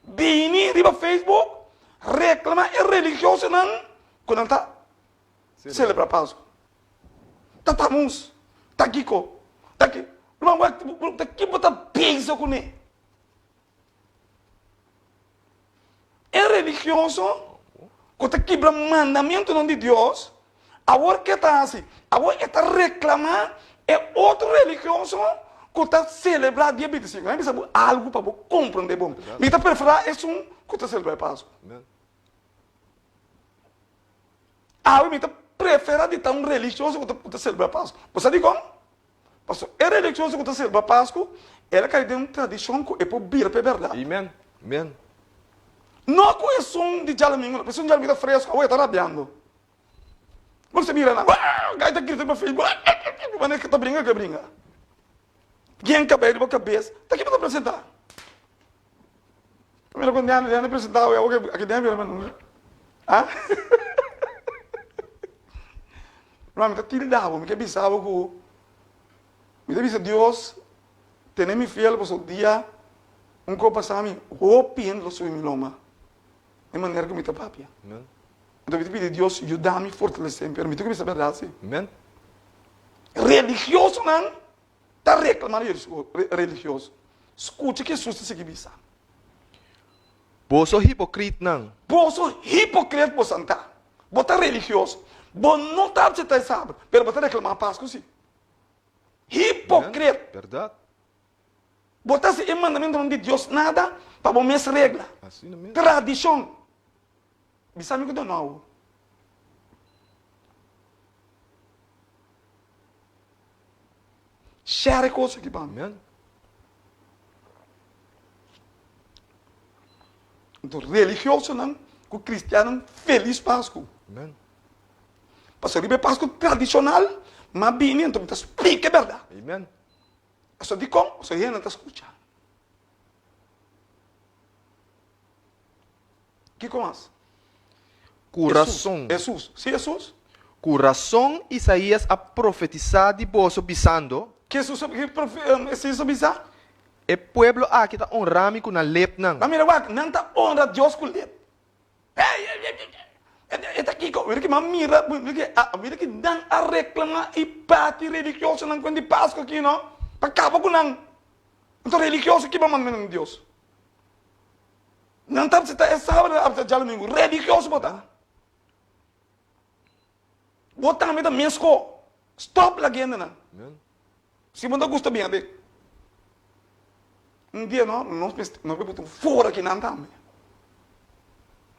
S3: Bini riba Facebook reclama e religiosonan cu nan ta celebra Pascu. Ta Tammuz, ta kico, ta ki. Ruman wak, ta ki bo ta bezig cune? E religioso cu ta kibra mandamentonan di Dios, awor ke ta haci? Awor e ta reclama e otro religioso cu ta celebra dia 25. Mi bisa bo algo pa bo comprende bon. Mi ta prefera esun cu ta celebra e Pascu. Awe mi ta prefera di ta un religioso cu ta celebra Pascu. Bo sa dicon? Pasobra e religioso ku ta selebrá Pasku, el a kai den un tradishon ku e por bira pa e bèrdat.
S2: Amen. Amen.
S3: No ku esun di djadumingu, no. Esun djadumingu ta fresku, awor e ta rabiando. Bo ta mira nan, Waah! Gai ta grita riba Facebook, Waah! Manera ku ta bringa ke bringa. Gen kabei riba kabes, ta ki bo ta presentá? Mira kon Diana, Diana presentá awe, awor aki den bira manera. Ah? Ruman, mi ta tilda bo, mi ke bisa bo ku mi ta bisa Dios. Tene mi fiel pasobra dia un kos pasa mi, hopi hende lo subi mi lomba e manera ku mi ta papia. Anto mi ta pidi Dios yuda mi fortalesé mi, pero mi tin ku bisa bèrdat si. Religiosonan ta reklamá di religioso. Skucha ke Hesus ta sigui bisa.
S2: Boso hipokritnan!
S3: Boso hipokrit bosan ta! Bo ta religioso, bo no ta aseptá e sabat, pero bo ta reklamá Pasku si. Hipokrit!
S2: Bèrdat.
S3: Bo ta hasi e mandamentunan di Dios nada pa bo mes regla, tradishon. Bisa mi ku ta nobo. Share e kos aki pa mi. Anto religiosonan ku kristiannan felis Pasku. Pasobra riba e Pasku tradishonal m'a bini anto mi ta splika e bèrdat. Pasobra dikon? Pasobra hende ta skucha. Kiko mas?
S2: Ku rason.
S3: Hesus. Si Hesus.
S2: Ku rason Isaías a profetisá di boso bisando.
S3: Ke Hesus a Isaías a bisa?
S2: E pueblo aki ta onra mi ku nan lepnan.
S3: Nan mira wak, nan ta onra Dios ku lep. Hey, e ta kiko? Mira ki m'a mira, mira ki, mira ki nan a reklamá i bati religiosonan ku di Paskua aki no, pa kaba ku nan. Anto religioso kiba mandamentu di Dios? Nan ta absentá e sábado, nan ta absentá djadumingu. Religioso bo ta. Bo tambe ta mesko. Stop la gendenan. Si bo no ta gusta bien abek. Un dia no, nos mester, nos por put un foro aki nan tambe.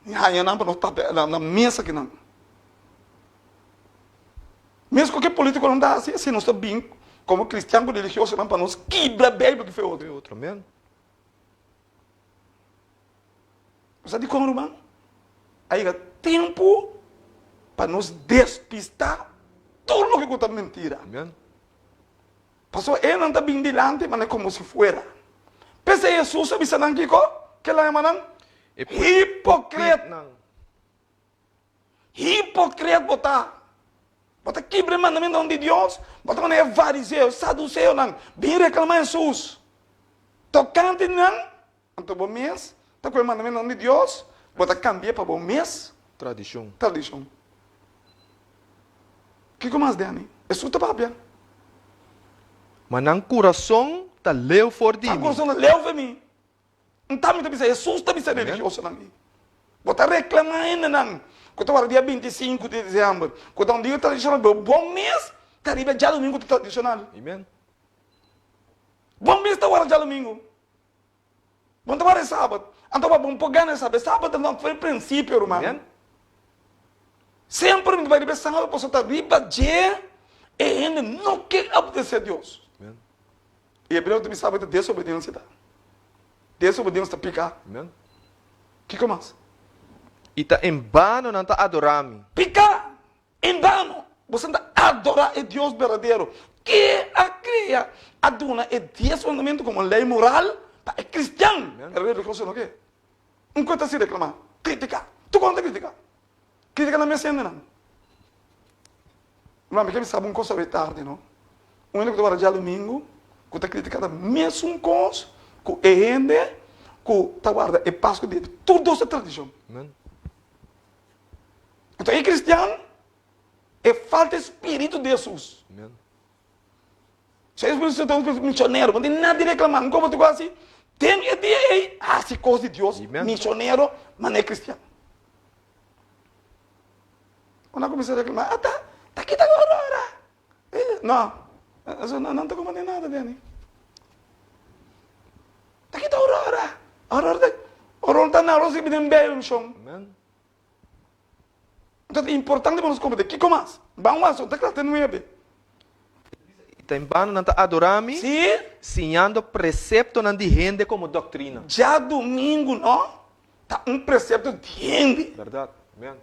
S3: I haña nan pa nos papia na mesa aki nan. Mesko ke politikonan ta hasi, asina nos ta bin komo kristian ku religiosonan pa nos kibra Beibel ku fe otro.
S2: Amen.
S3: Bo sa dikon, ruman? A yega tempu pa nos despistá tur loke ku ta mentira. Pasobra enan ta bin dilanti manera komo si fuera. P'esei Hesus a bisa nan kiko? Ke la yama nan? Hipokretnan. Hipokret bo ta! Bo ta kibra e mandamentunan di Dios, bo ta manera e fariseo, saduseonan bin reklamá Hesus tokante di nan, anto bo mes ta ku e mandamentunan di Dios, bo ta kambi'é pa bo mes
S2: Tradishon.
S3: tradishon. Kiko mas Danny? Hesus ta papia.
S2: Ma nan kurason ta leu for di
S3: Nan
S2: mi.
S3: kurason ta leu for mi. Nta mi ta bisa, Hesus ta bisa religiosonan ei, Bo ta reklamá hendenan ku ta wòrdu dia 25 di desèmber, ku ta un dia tradishonal, pero bo mes ta riba djadumingu ku ta tradishonal. Bo mes ta wòrdu djadumingu. Bo no ta wòrdu e sabat. Anto bo por gana e sabat. E sabat ta for e prinsipio, ruman. Semper mi ta bai riba e sabat pasobra ta riba dje e hende no ke obedesé Dios. E hebreo ta bisa bo ta desobediensia ta. Desobediensia ta piká.
S2: Amen.
S3: Kiko mas?
S2: I ta en bano nan ta adorá mi.
S3: Piká! En bano! Boso ta adorá e Dios berdadero, ke a krea, a duna e dies mandamentu komo lei moral pa e kristian.
S2: Amen.
S3: E religioso no ke. Un kos ta si reklamá, kritiká. Tur kos nan ta kritiká. Kritiká nan mes hendenan. Ruman, mi ke bisa bo un kos awe tardi, no. Un hende ku ta wòrdu djadumingu, ku ta kritiká ta mesun kos ku e hende ku ta warda e Pasku di tur dos ta tradishon. Anto e kristian e falta e spiritu di Hesus. Si e spiritu ta un spiritu misionero, no tin nada di reklamá. Un komo ta hasi den e dia ei, hasi kos di Dios misionero manera kristian. Ora nan kuminsá reklamá, ata, ta kita ku aurora. No, eso no, nan ta komprende nada Danny. Ta kita aurora. Aurora ta, aurora ta na aurora sibi den Bijbel, shon.
S2: Amen.
S3: Entonces, importante pa nos komprende. Kiko mas? Ban wak, ta kla te nuebe.
S2: Ta en bano nan ta adorá mi,
S3: Sí.
S2: siñando preseptonan di hende komo doktrina.
S3: Djadumingu no ta un presepto di hende.
S2: Bèrdat. Amen.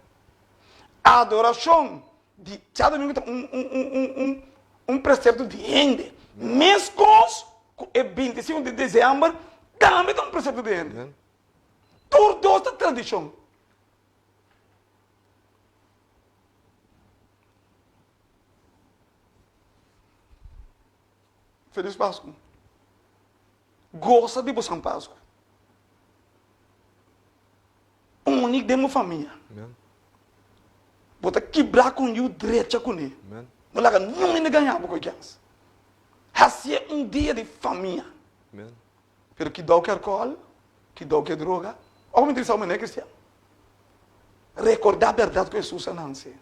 S3: Adorashon di djadumingu ta un un un un un un presepto di hende. Meskos ku e 25 di desèmber tambe ta un presepto di hende.
S2: Amen.
S3: Tur dos ta tradishon. Felis Pasku. Gosa di bo San Pasku. Uni den bo famia. Bo ta kibrá ku un yu drecha kuné. No laga niun hende gañá bo ku e kèns. Hasié un dia di famia. Pero kidou ku alkohòl, kidou ku e droga. Ora mi ta bisa bo manera kristian. Rekordá bèrdat ku Hesus a nanse.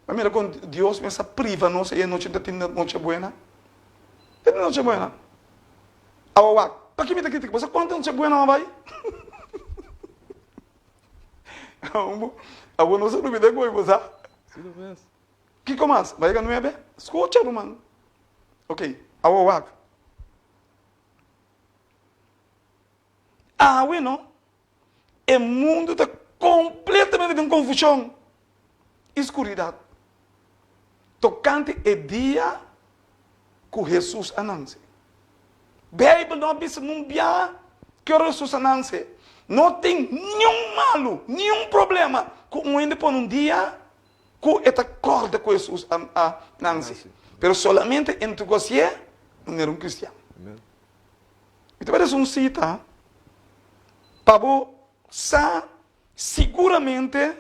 S3: Bo a mira kon Dios mes a priva nos ei anochi ta tin noche buena? Ta tin noche buena. Awa wak, paki mi ta kritika? Bo sa kuantu noche buena mi a bai? Abo no sa lubida koe bo sa. Kiko mas? Bo a yega nuebe? Skucha ruman. Ok, awa wak. Awe no, E mundu ta kompletamente den konfushon i skuridat tokante e dia ku Hesus a nanse. Beibel no a bisa nun bia ki ora Hesus a nanse. No tin niun malu, niun problema ku un hende pone un dia ku e ta kòrda ku Hesus a nanse. Pero solamente entre ku hasié manera un kristian. Mi ta bai desa un sita pa bo sa siguramente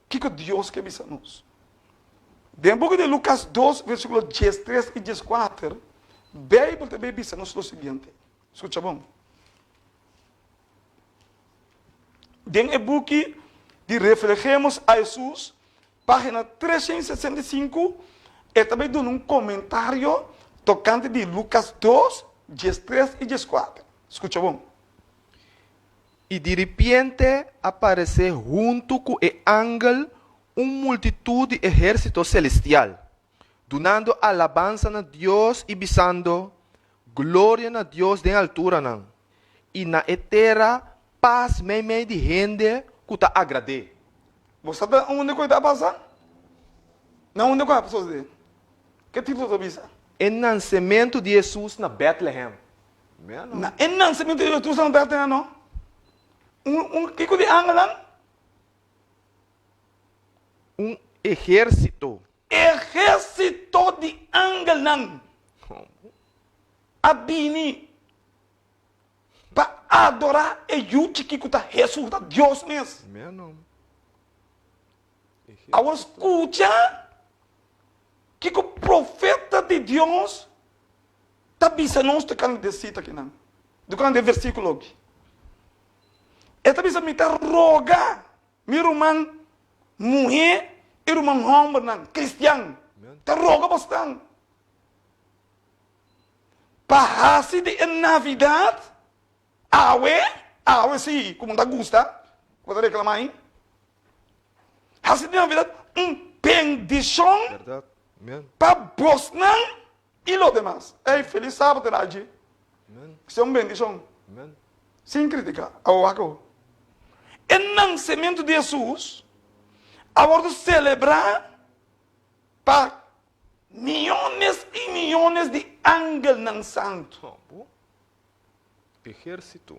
S3: kiko Dios ke bisa nos. Den buki di Lukas dos, versíkulo diestres i dieskuater, Beibel ta bai bisa nos lo siguiente. Skucha bon. Den e buki di Reflejemos a Hesus, página 365, e ta bai duna un komentario tokante di Lukas dos, 13 i 14. Skucha bon.
S2: I diripiente a paresé huntu ku e angel un multitut di ehérsito selestial, dunando alabansa na Dios i bisando, Gloria na Dios den alturanan, i na e tera pas meimei di hende ku ta agrad'é.
S3: Bo sa ta unda ku e ta pasa? Na unda ku a sosodé? Ke título ta bisa?
S2: E nansementu di Hesus na Bètlehèm.
S3: Na e nansementu di Hesus na Bètlehèm no. Un un kiko di angelnan?
S2: Un ehérsito.
S3: Ehérsito di angelnan a bini pa adorá e Yu chikí ku ta Hesus, ta Dios mes. Awor skucha kiko profeta di Dios ta bisa nos tokante di e sita akinan, tokante e versíkulo aki. E ta bisa, Mi ta roga mi ruman muhé i ruman hòmbernan kristian, ta roga bosnan Pa hasi di e Navidad awe, awe si, ku bo ta gusta, ku bo ta reklamá ain, hasi di Navidad un bendishon pa bosnan i lo demas. Ey, felis sabat Raji. Esei un bendishon. Sin kritiká. Awe wak awo. E nansementu di Hesus a wòrdu selebrá pa Miyones i miyones di angelnan santu.
S2: Ehérsito.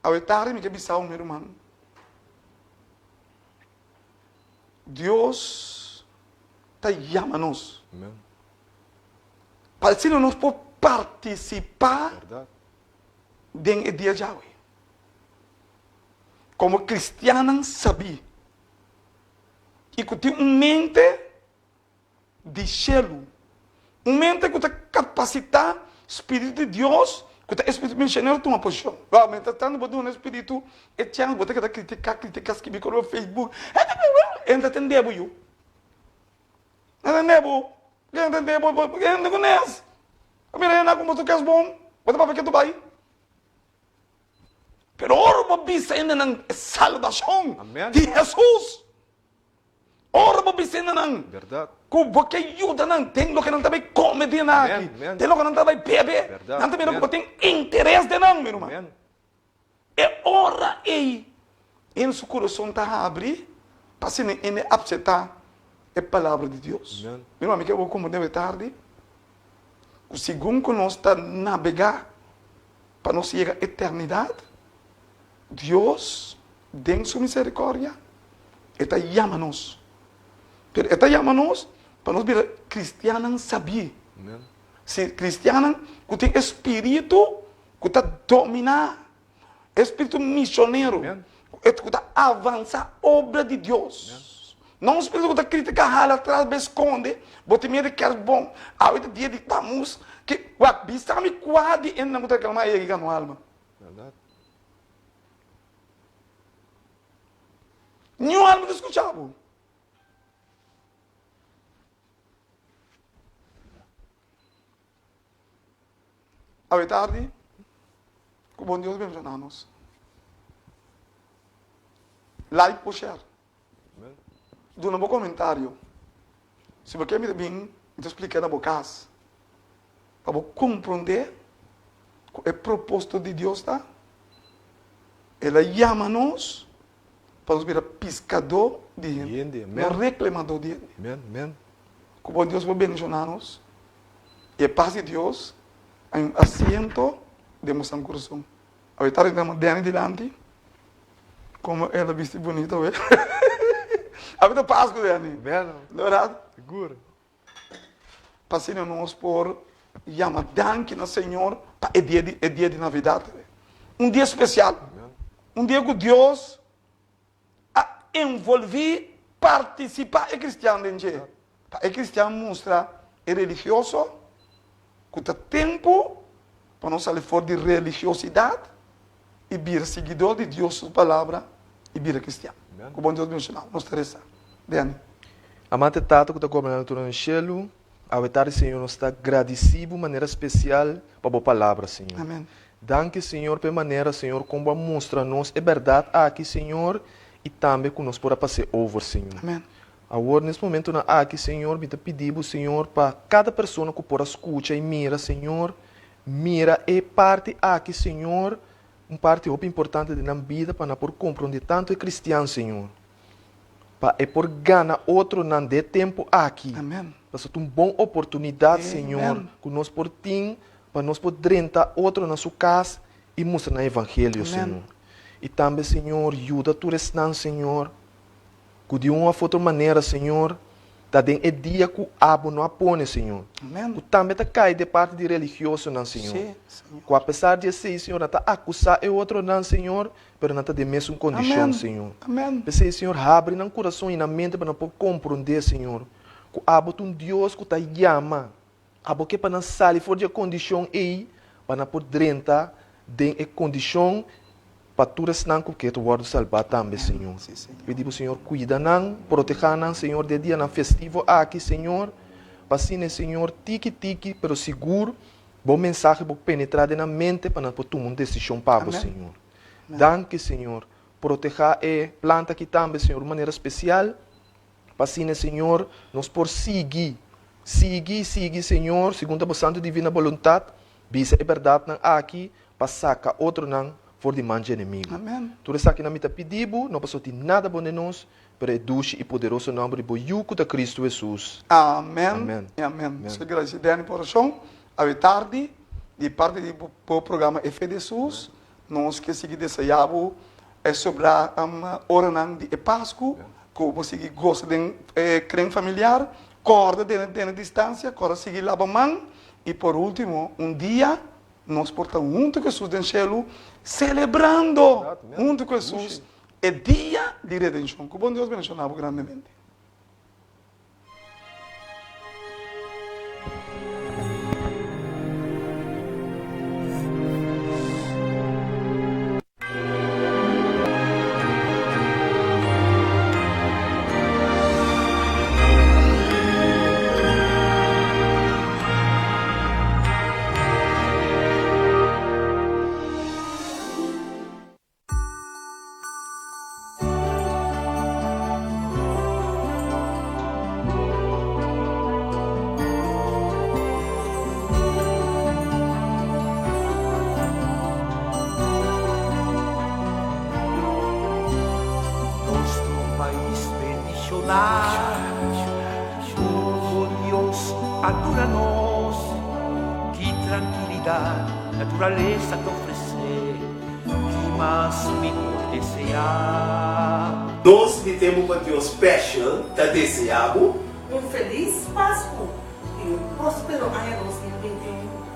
S3: Awe tardi mi ke bisa bo, mi ruman, Dios ta yama nos. Pa asina nos por partisipá den e dia djawe. Komo kristiannan sabí. i ku tin un mente di shelu, un mente ku ta kapasitá spiritu di Dios, ku ta e spiritu misionero tuma posishon. Wou, mientras tantu bo duna e spiritu e chèns, bo ta keda kritiká, kritiká, skibi kos riba Facebook, e no ta tende bo yu, e no ta tende bo, e no ta tende bo, bo hende ku nes, bo mira hende ku bo ta kes bon, bo ta papia ke tu bai. Pero ora bo bisa hendenan e salbashon di Hesus, ora bo bisa hendenan ku bo ke yuda nan den loke nan ta bai kome di nan aki, den loke nan ta bai bebe, nan ta mira ku bo tin interes den nan, mi ruman. E ora ei hende su kurason ta habri pa asina hende apseptá e palabra di Dios. Mi ruman, mi ke bo komprendé awe tardi ku segun ku nos ta nabegá Pa nos yega eternidat, Dios den su misericordia e ta yama nos. Pero e ta yama nos pa nos bira cristiannan sabí. Si kristiannan ku tin e spiritu ku ta dominá, e spiritu misionero, ku ta avansá obra di Dios. No un spiritu ku ta kritiká, hala atras, bai skonde, bo tin miedu di kèrs bon, awe ta dia di tamus, ki, wak, bisa mi kua di hendenan ku ta reklamá e yega gana un alma. Niun alma ta skucha bo. Awe tardi, ku bon Dios bendishoná nos. Like o share. Duna bo komentario. Si bo ke mi ta bin, mi ta splika na bo kas. Pa bo komprondé ku e propósito di Dios ta, El a yama nos pa nos bira piskadó di hende, no reklemadó di hende. Ku bon Dios por bendishoná nos i e pas di Dios hay un asiento den bosan kurason. Awe tardi tenemos Danny dilanti, komo el a bisti bunito awe. Awe ta Pasku Danny, no bèrdat? Pa asina nos por yama danki na Señor pa e dia di e dia di Navidad. Un dia spesial. Un dia ku Dios a envolví, partisipá e kristian den dje. Pa e kristian mustra e religioso ku ta tempu pa nos sali for di religiosidat i bira siguidó di Dios su Palabra i bira kristian. Ku bon Dios bendishoná nos ta resa. Danny.
S2: Amante Tata ku ta goberná na tur na shelu, awe tardi Señor nos ta gradisí bo manera spesial pa bo Palabra Señor.
S3: Amen.
S2: Danki Señor pa e manera Señor kon bo a mustra nos e bèrdat aki Señor i tambe ku nos por a pas'é over Señor.
S3: Amen.
S2: Awor nes momentunan aki Señor mi ta pidi bo Señor pa kada persona ku por a skucha i mira Señor Mira e parti aki, Señor, un parti hopi importante den nan bida pa nan por komprondé tantu e kristian, Señor, pa e por gana otronan den e tempu aki.
S3: Amen.
S2: Pasobra ta un bon oportunidat, Señor,
S3: Amen.
S2: ku nos por tin pa nos por drenta otro na su kas i mustra nan evangelio,
S3: Amen.
S2: Señor. I tambe, Señor, yuda tur esnan, Señor, Ku di un òf otro manera, Señor, ta den e dia ku Abo no a pone, Señor.
S3: Amen.
S2: Ku tambe ta kai den parti di religiosonan, Señor.
S3: Sí, Señor.
S2: Ku apesar di esei, Señor, nan ta akusá e otronan, Señor, pero nan ta den mesun kondishon,
S3: Amen.
S2: Señor.
S3: Amen.
S2: P'esei, Señor, habri nan kurason i nan mente pa nan por komprondé, Señor, ku Abo ta un Dios ku ta yama. Abo ke pa nan sali for di e kondishon ei pa nan por drenta den e kondishon pa tur esnan ku ke ta wòrdu salbá tambe, Señor. Pidi bo, Señor, kuida nan, protehá nan, Señor, den e dianan festivo aki, Señor, pa asina, Señor, tiki tiki, pero sigur, bo mensahe por penetrá den nan mente pa nan por tuma un desishon pa bo, Señor. Danki, Señor. Protehá e planta aki tambe, Señor, un manera spesial. Pa asina, Señor, nos por sigui, sigui, sigui, Señor, segun ta Bo santu divina boluntat, bisa e bèrdatnan aki pa saka otronan for di man dje enemigu.
S3: Amen.
S2: Tur esakinan mi ta pidi Bo, no pasobra tin nada bon den nos, pero e dushi i poderoso nòmber di Bo Yu ku ta Kristu Hesus.
S3: Amen
S2: Amen.
S3: i amen.
S2: Amen.
S3: Nos ta gradisí Danny pa orashon awe tardi di parti di bo programa E Fe di Hesus. Nos ke sigui deseá bo e sobrá oranan di e Pasku, ku bo sigui gosa den e kren familiar, kòrda tene tene distansia, kòrda sigui laba man, i por último, un dia nos por ta huntu ku Hesus den shelu, selebrando huntu ku Hesus e dia di redenshon. Ku bon Dios bendishoná bo grandemente.
S4: Nos ta un pais bendishoná ku Dios a duna nos. Ki trankilidat naturalesa ta ofresé! Ki mas mi por deseá?
S5: Nos di Tempu pa Dios Special ta deseá bo.
S6: Un felis Pasku i un próspero aña 2021.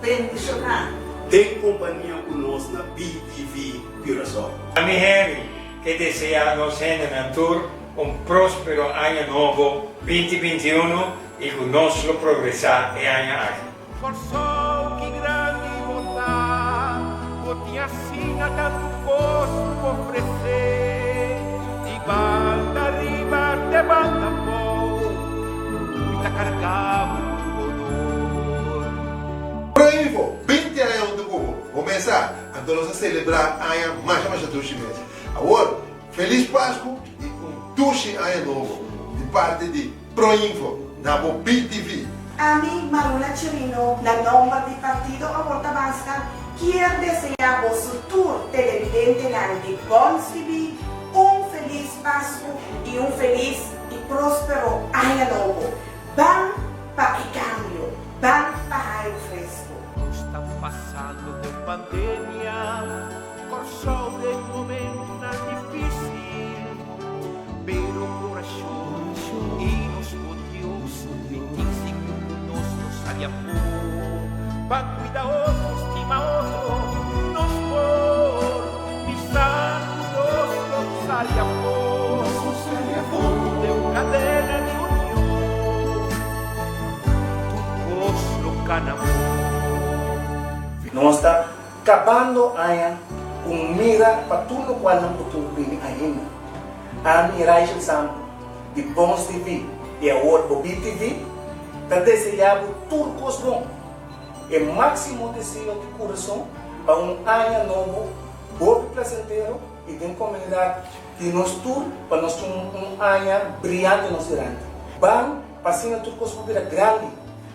S6: Bendishoná.
S5: Den kompania ku nos na BTV Curaçao.
S7: Ami Henry ke deseá nos hendenan tur un próspero aña nobo 2021 i ku nos lo progresá e aña aki.
S4: Kòrsou ki grandi bo ta, bo tin asina tantu kos pa ofresé, di banda riba te banda abou, mi ta karga bo ku honor.
S8: Proinfo, 20 aña huntu ku bo. Bo mesa, anto nos a selebrá aña masha masha dushi mes. Awor, Felis Pasku i un dushi aña nobo di parti di Proinfo na bo BTV.
S6: Ami, Maruna Chirino, na nomber di Partido Awor Ta Basta, kier desea boso tur televidentenan di Bons TV un Felis Pasku i un felis i prospero aña nobo. Ban pa e kambio, ban pa hairu fresku.
S4: Nos ta pasando den pandemia, Kòrsou den momentunan difísil, pero orashon i nos ku Dios mi tin sigur ku nos lo sali afó. Ban kuida otro, stima otro, nos por bisa ku nos lo sali afó. Den un kadena di union, tur kos lo kana bon.
S9: Nos ta kabando aña ku un mira pa tur lokual nan por tur bini ainda. Ami, Raichel Sambo, di Bons TV i awor Bobi TV, ta deseá bo tur kos bon. E máksimo deseo di kurason pa un aña nobo hopi plasentero i den komunidat di nos tur pa nos tin un aña briante nos dilanti. Ban pa asina tur kos por bira grandi.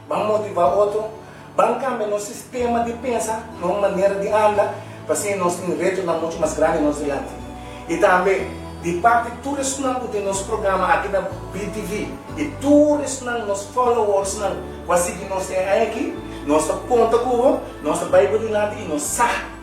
S9: Ban motivá otro. Ban kambia nos sistema di pensa, nos manera di anda, pa asina nos tin retonan muchu mas grandi nos dilanti. I tambe di parti tur esnan ku tin nos programa aki na BTV i tur esnan nos followersnan ku a sigui nos den aña aki, nos ta konta ku bo, nos ta bai bo dilanti i nos sa.